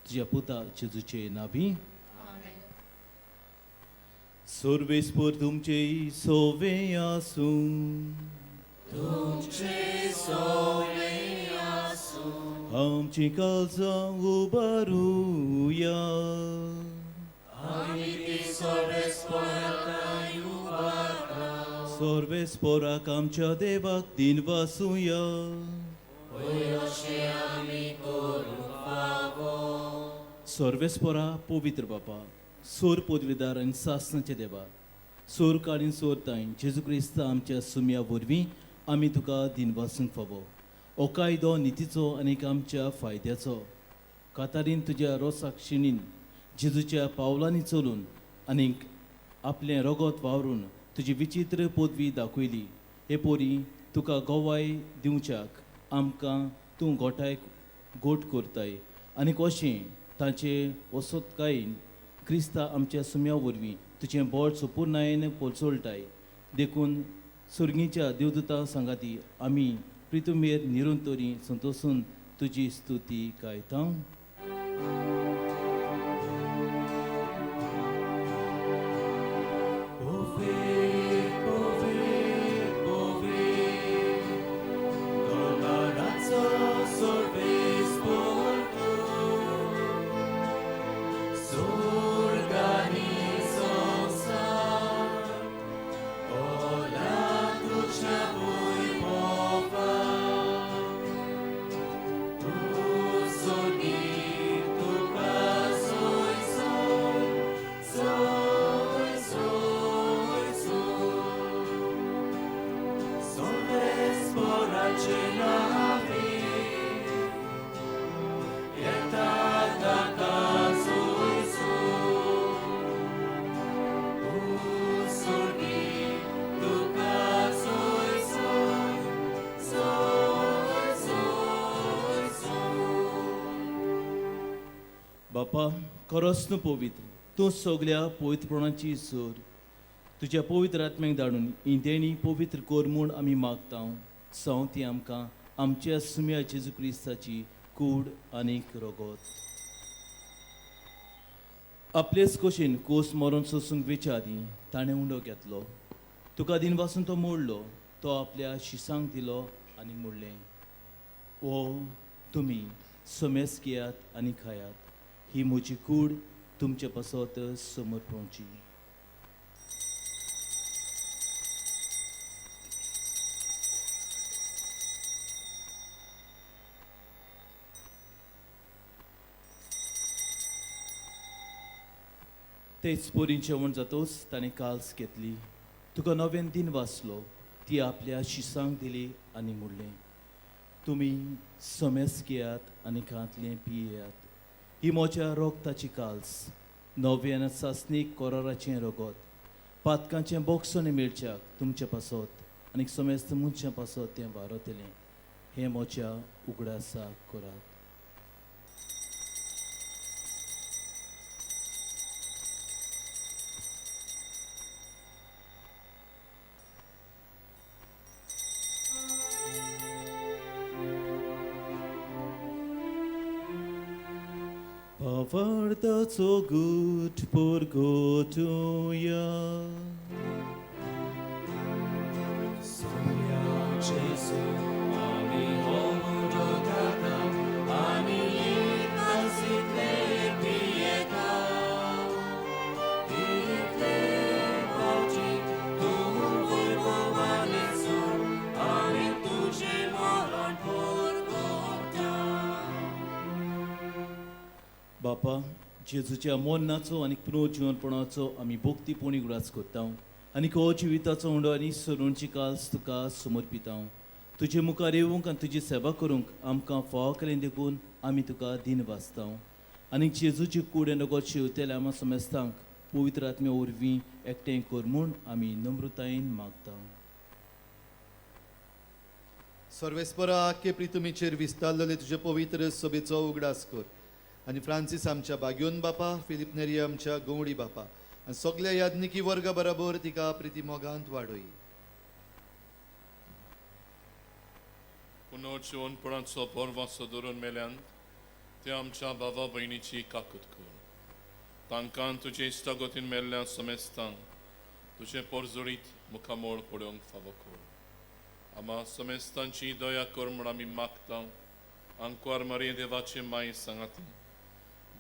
[SPEAKER 1] तुज्या पुता जेजूचे नावी. सर्वेस्पर तुमचे सोवे आसूं. आमची काळजां उबारुया. सर्वेस्पराक आमच्या देवाक दिन वासुया. सर्वेस्परा पवित्र बापा सोर पदवीदार आनी सासणाचे देवा सोर काडीन सोर ताय जेजू क्रिस्त आमच्या सुम्या वरवीं आमी तुका दिनवासूंक फावो. हो कायदो नितीचो आनीक आमच्या फायद्याचो. कातारीन तुज्या रोसाक्षिणीन जेजूच्या पावलांनी चलून आनीक आपलें रगत वावरून तुजी विचित्र पदवी दाखयली. हे पोरी तुका गवाय दिवच्याक आमकां तूं गोठाय गोट करताय आनीक अशें तांचे वसतकायेन क्रिस्ता आमच्या सुम्या वरवीं तुजें बोट सुपुर्णायेन पोलचोळटाय. देखून सुर्गीच्या देवदूता सांगाती आमी प्रितुमेर निरंतरी संतोसून तुजी स्तुती गायता. बापा खरोच तूं पवित्र, तूं सगल्या पवित्रपणाची सोर. तुज्या पवित्र आत्म्याक धाडून ही देणी पवित्र कर म्हूण आमी मागता. साव ती आमकां आमच्या सुम्या जेजू क्रिस्ताची कूड आनीक रगत. आपलेच कशेन कोस मरोन सोसूंक वेच्या आदीं ताणें उंडो घेतलो. तुका दिनवासून तो मोडलो, तो आपल्या शिसांक दिलो आनी म्हणलें, ओ तुमी समेस घेयात आनी खायात, ही म्हजी कूड तुमचे पासत समर्पणची. तेच पोरीन जेवण जातोच ताणें काल्स घेतली, तुका नव्यान दिन वाचलो, ती आपल्या शिसांक दिली आनी म्हणलें, तुमी समेस घेयात आनी घातलें पियेयात, ही म्हज्या रोगताची काल्स, नव्यान सासणीक कोराराचें रगत, पातकांचें बोगसणें मेळच्याक तुमचे पासत आनी समेस्त मनशां पासत तें वारतलें. हें म्हज्या उगडासाक करात. भावार्थाचो गूट परगटुया. बापा जेजूच्या मोन्नाचो आनी पुनर्जिवनपणाचो आमी भक्तीपणी उगडास करता आनी हो जिविताचो उंडो आनी सरुणची काल्स तुका समर्पिता. तुजे मुखार येवंक आनी तुजी सेवा करूंक आमकां फावो केलें देखून आमी तुका दिन वाचता. आनी जेजूची कूड आनी रगत शेवतेल्या आमा समेस्तांक पवित्र आत्म्या वरवीं एकठांय कर म्हूण आमी नम्रतायेन मागता.
[SPEAKER 7] सर्वेस्परा आख्खे प्रितुमीचेर विस्तारलेले तुजे पवित्र सभेचो उगडास कर आनी फ्रांसीस आमच्या बाग्योन बापा, फिलीप नेरी आमच्या गवडी बापा आनी सगल्या याज्ञिकी वर्गा बराबर तिका प्रिती मोगांत वाडय.
[SPEAKER 10] पुनर्जिवनपणाचो पोरवासो धरून मेल्यान ते आमच्या भावा भयणीची काकूत कर. तांकां तुजे इश्टागतीन मेल्ल्या समेस्तांक तुजें पोरजोडीत मुखामोळ पळोवंक फावो कर. आमा समेस्तांची दया कर म्हूण आमी मागता. आंकवार मारये देवाचे माय सांगाती,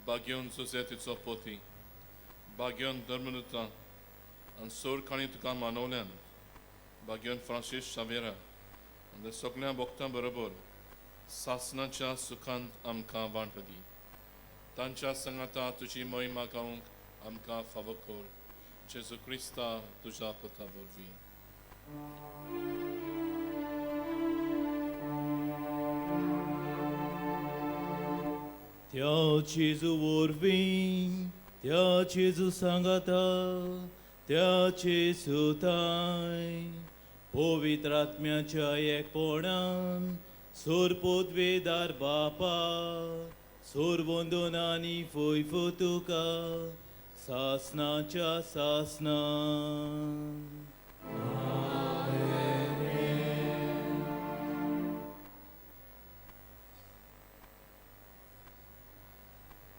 [SPEAKER 10] बाग्योन जुजे तिचो पोती, बाग्योन धर्मदूता आनी सोरखाणी तुका मानवल्यान, बाग्योन फ्रांसीस शावेरा आनी सगळ्या भक्तां बरोबर सासनाच्या सुखांत आमकां वांटो दी. तांच्या सांगाता तुजी महिमा गावंक आमकां फावो कर. जेजू क्रिस्ता तुज्या पुता वरवीं.
[SPEAKER 1] त्या जेजू वरवीं, त्या जेजू सांगाता, त्या जेजूताय पवित्र आत्म्याच्या एकपणान सोरपोतवेदार बापा सोरवंदन आनी फुयफू तुका सासनाच्या सासनान.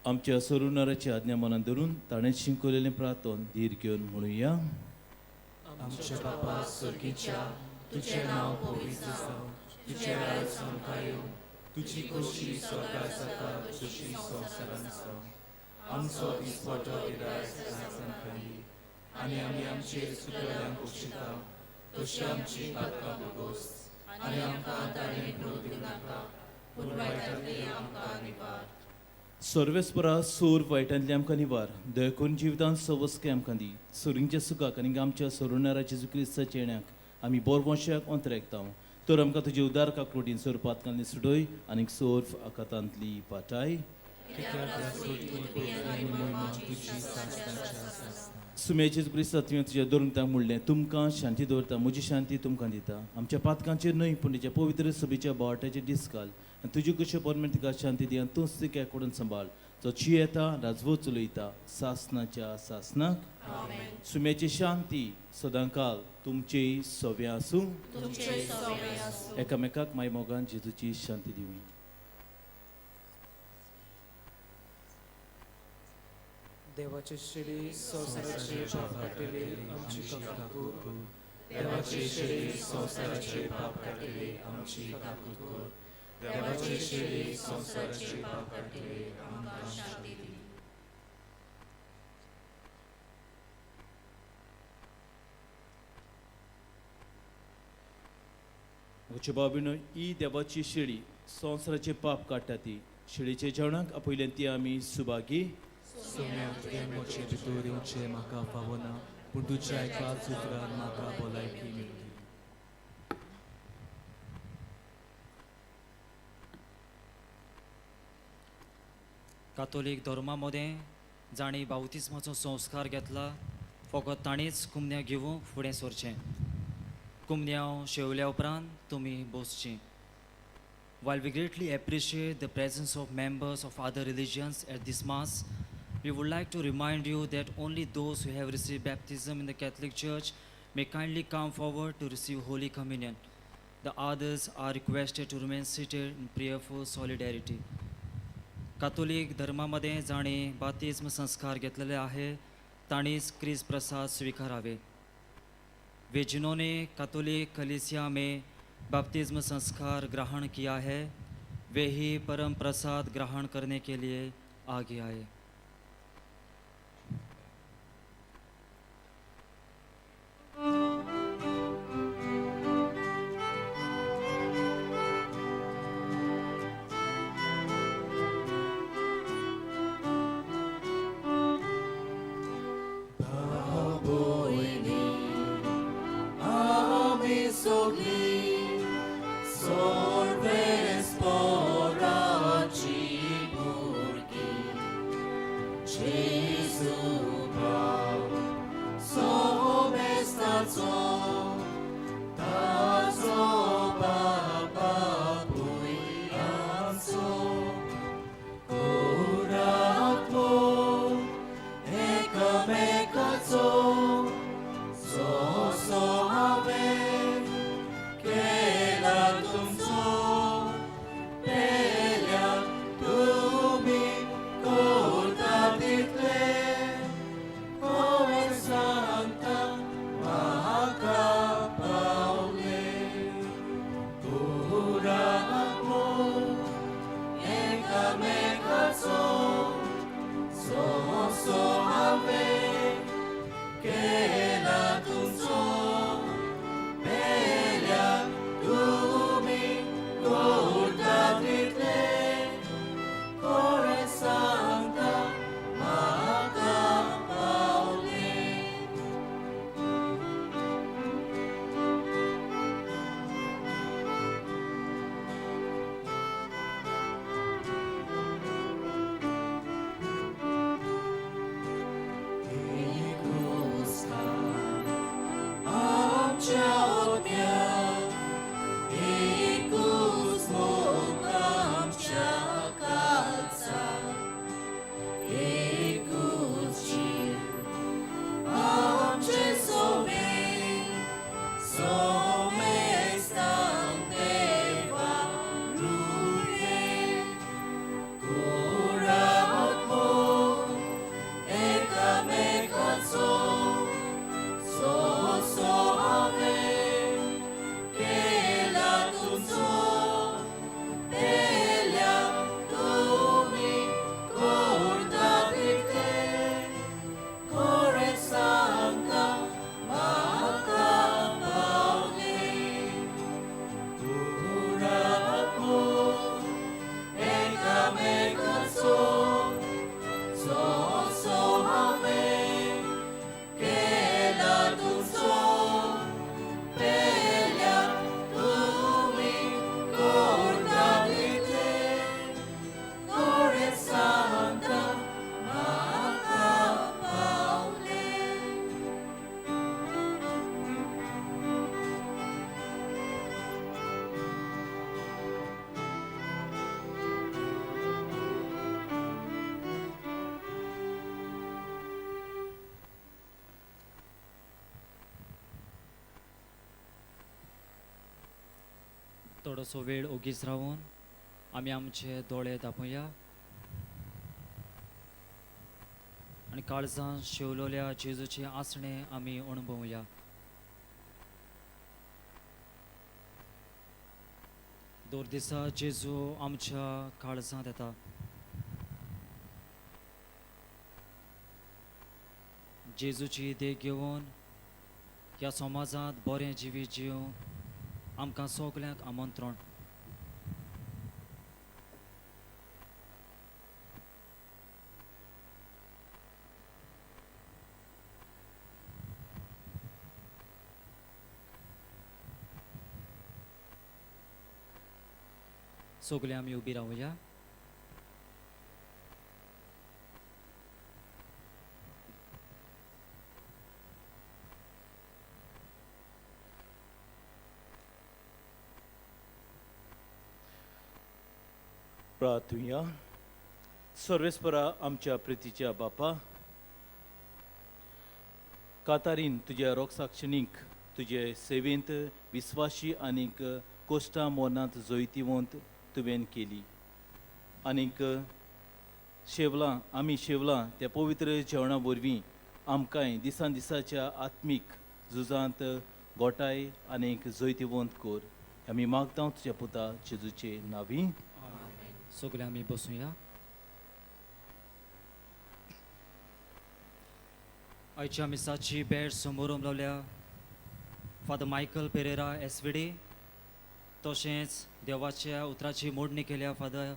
[SPEAKER 1] आमच्या सरुणाराची आज्ञा मनात धरून ताणें शिंकवलेलें प्रार्थन धीर घेवन म्हणुया.
[SPEAKER 2] आमच्या बापा स्वर्गीच्या, तुजें नांव पवित्र जावं, तुजें राज आमकां येवं, तुजी खोशी स्वर्गार जाता तशी संवसारांत जावं. आमचो दिसपटो गिरायक आयज आमकां दी आनी आमी आमचेर चुकल्यांक बक्षिता तशी आमची पातकां भोगोस आनी आमकां ताणें भोव दिवं नाका पूण वायटांतली आमकां निवार.
[SPEAKER 1] सर्वेस्परा सूर वायटांतली आमकां निवार, दया करून जिवितांत सवस्के आमकां दी. सुरींच्या सुखाक आनी आमच्या सरुणारा जेजू क्रिस्ताच्या येण्याक आमी बोरवंशाक अंतरेकता. तर आमकां तुजे उदार काकलोटीन सोर पातकांतली सुडय आनी सोर आकातांतली पाटाय. सुम्या जेजू क्रिस्ता तुवें तुज्या धरून म्हणलें, तुमकां शांती दवरता, म्हजी शांती तुमकां दिता. आमच्या पातकांचेर न्हय पूण तुज्या पवित्र सभेच्या बोवाट्याचेर दीस घाल आनी तुजी कशें परमेन तिका शांती दी आनी तूंच तिका कडून सांबाळ जो जियेता राजवत चलयता सासनाच्या सासनाक. सुम्याची शांती सदांकाल तुमचेय सव्या आसूं. एकामेकाक माय मोगान जेजूची शांती दिवी.
[SPEAKER 2] देवाचे शिडी संवसाराचे पाप काडटले आमची काकूत कर. देवाचे शिडी संवसाराचे पाप काडटले आमची काकूत कर. देवाचे शिडी संवसाराचे पाप काडटले आमकां शांती दी.
[SPEAKER 1] म्हज्या बाबीनो, ही देवाची शेळी संवसाराचे पाप काडटा ती शेळीच्या जेवणाक आपयल्यान ती आमी सुभागी.
[SPEAKER 2] सोम्या तुवें म्हजे भितर येवचें म्हाका फावना पूण तुज्या एकाच उतरान म्हाका भलायकी मेळटली.
[SPEAKER 11] कातोलीक धर्मा मदें जांणी बावतिस्माचो संस्कार घेतला फकत ताणीच कुमन्या घेवंक फुडें सरचें. कुमन्यांव शेवल्या उपरांत तुमी बसचीं. While we greatly appreciate the presence of members of other religions at this mass, we would like to remind you that only those who have received baptism in the Catholic Church may kindly come forward to receive Holy Communion. The others are requested to remain seated in prayerful solidarity. कातोलीक धर्मामध्ये जाणी बातिज्म संस्कार घेतलेले आहे ताणीच क्रिस्त प्रसाद स्वीकारावे. वे जिन्होंने Catholic कलीसिया में बपतिस्म संस्कार ग्रहण किया है वे ही परम प्रसाद ग्रहण करने के लिए आगे आए. थोडोसो वेळ ओगीच रावून आमी आमचे दोळे धांपुया आनी काळजान शेवलोल्या जेजूचें आसणें आमी अणभवया. दर दिसा जेजू आमच्या काळजांत येता. जेजूची देख घेवन ह्या समाजांत बरें जिवीत जिवंक आमकां सगल्यांक आमंत्रण. सगळे आमी उबी रावया.
[SPEAKER 1] प्रार्थुया. सर्वेस्परा आमच्या प्रितीच्या बापा, कातारीन तुज्या रोगसाक्षणीक तुजे सेवेंत विस्वाशी आनीक कोश्टां मोनांत जैतिवंत तुवें केली आनीक शेवलां आमी शेवलां त्या पवित्र जेवणा वरवीं आमकांय दिसान दिसाच्या आत्मीक झुजांत गोठाय आनीक जैतिवंत कर. आमी मागता तुज्या पुता जेजूचे नांवी.
[SPEAKER 11] सगळे आमी बसुया. आयच्या मिसाची भेट समोर लावल्या Father Michael Pereira SVD, तशेंच देवाच्या उतराची मोडणी केल्या फादर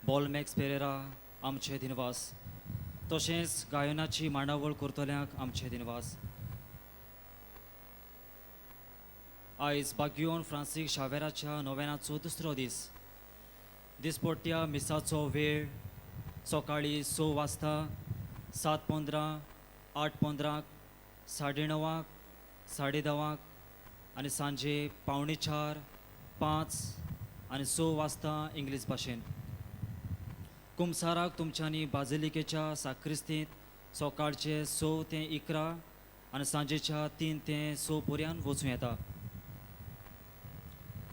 [SPEAKER 11] बॉलमॅक्स पेरेरा आमचे दिनवास, तशेंच गायनाची मांडावळ करतल्यांक आमचे दिनवास. आयज बागियोन फ्रांसीक शावेराच्या नोवेनाचो दुसरो दीस. दिसपट्ट्या मिसाचो वेळ सकाळीं 6 वाजता, 7:15, 8:15, 9:30, 10:30 आनी सांजे 3:45, 5 आनी 6 वाजता इंग्लीश भाशेन. कुमसाराक तुमच्यांनी बाजिलिकेच्या साक्रिस्तींत सकाळचे 6 ते 11 आनी सांजेच्या 3 ते 6 पर्यंत वचूं येता.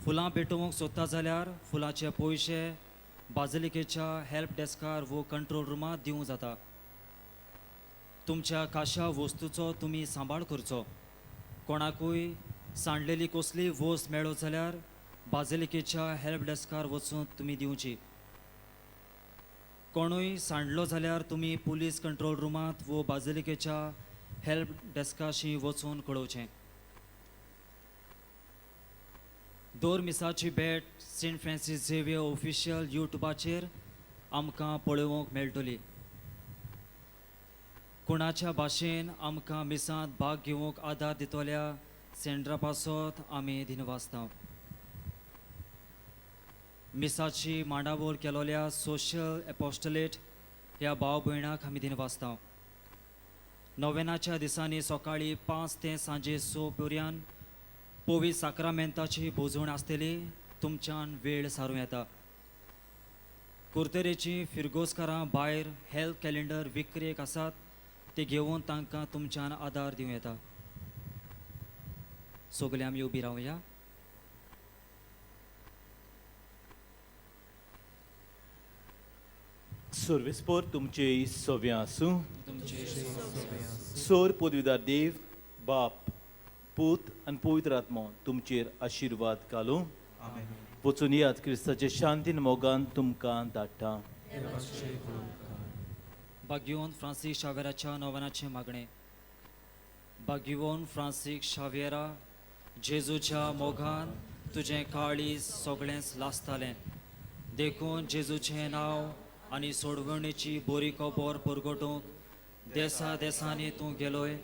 [SPEAKER 11] फुलां पेटोवंक सोदता जाल्यार फुलांचे पयशे बाजिलिकेच्या हेल्प डेस्कार वो कंट्रोल रुमांत दिवं जाता. तुमच्या खाशा वस्तूचो तुमी सांबाळ करचो. कोणाकूय सांडलेली कसली वस्त मेळत जाल्यार बाजिलिकेच्या हेल्प डेस्कार वचून तुमी दिवची. कोणूय सांडलो जाल्यार तुमी पुलीस कंट्रोल रुमांत वो बाजिलिकेच्या हेल्प डेस्काशी वचून कळोवचें. दर मिसाची भेट सेंट फ्रांसीस झेवियर ऑफिशियल युट्यूबाचेर आमकां पळोवंक मेळटली. कोणाच्या भाशेन आमकां मिसांत भाग घेवंक आदार दितल्या सेंड्रा पासत आमी दिनवासता. मिसाची मांडावळ केलोल्या सोशल एपोस्टलेट ह्या भाव भयणाक आमी दिनवासता. नोवेनाच्या दिसांनी सकाळीं 5 ते सांजे 6 पर्यंत पवित्र साक्रामेंताची भोजवण आसतली. तुमच्यान वेळ सारूं येता. कुर्तरेची फिरगोजकारां भायर हेल्थ कॅलेंडर विक्रेक आसात, ते घेवन तांकां तुमच्यान आदार दिवं येता. सगळे आमी उबी रावया.
[SPEAKER 1] सर्वेस्पर तुमचे सव्या आसूं. सोर पदवीदार देव बाप पूत आनी पवित्र आत्मो तुमचेर आशिर्वाद घालूं. वचून यात क्रिस्ताचे शांतीन मोगान तुमकां धाडटा.
[SPEAKER 11] बागियोन फ्रांसीस शावेराच्या नोवेनाचें मागणें. बागियोन फ्रांसीस शावेरा, जेजूच्या मोगान तुजें काळीज सगळेंच लासतालें, देखून जेजूचें नांव आनी सोडवणेची बरी खबर परगटूंक देसा देसांनी तूं गेलोय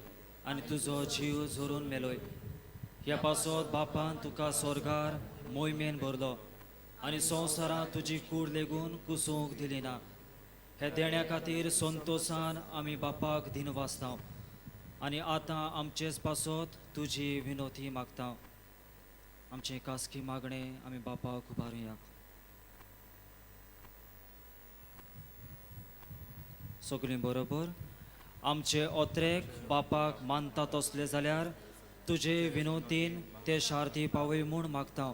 [SPEAKER 11] आनी तुजो जीव झरून मेलोय. ह्या पासत बापान तुका स्वर्गार मोहिमेन भरलो आनी संवसारांत तुजी कूड लेगून कुसूंक दिली ना. हे देण्या खातीर संतोसान आमी बापाक दिनवासता आनी आतां आमचेच पासत तुजी विनोती मागता. आमचें खासगी मागणें आमी बापाक उबारुया. सगळीं बरोबर आमचे ओत्रेक बापाक मानता तसले जाल्यार तुजे विनोतीन ते शार्ती पावय म्हूण मागता.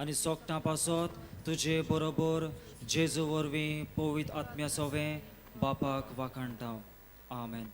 [SPEAKER 11] आनी सोगटां पासत तुजे बरोबर जेजू वरवीं पवित्र आत्म्या सोवें बापाक वाखाणटा. आमेन.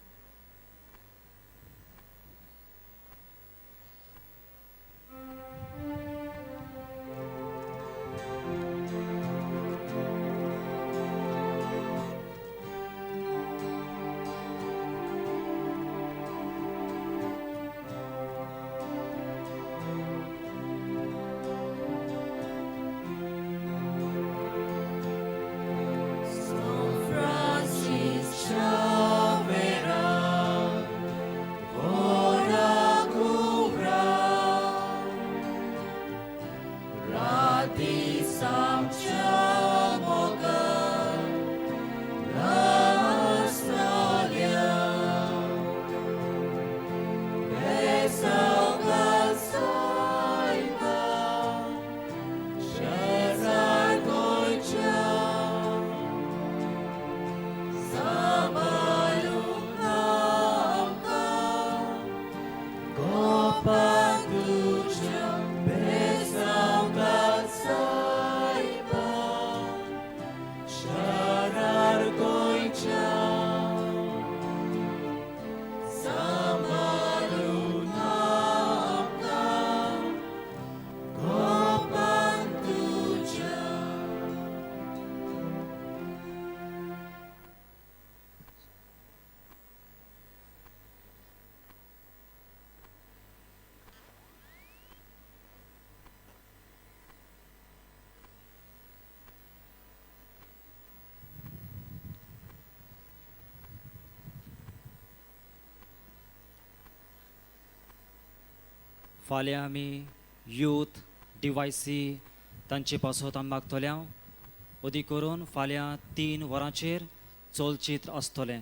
[SPEAKER 3] Francis Xavera, ora cubra, rati samcha moga, Australia, Besauka saiba, Cesar Goicha, फाल्यां आमी यूथ डिवायसी तांचे पासत आमी मागतले. अदीक करून फाल्यां 3 वरांचेर चलचित्र आसतलें.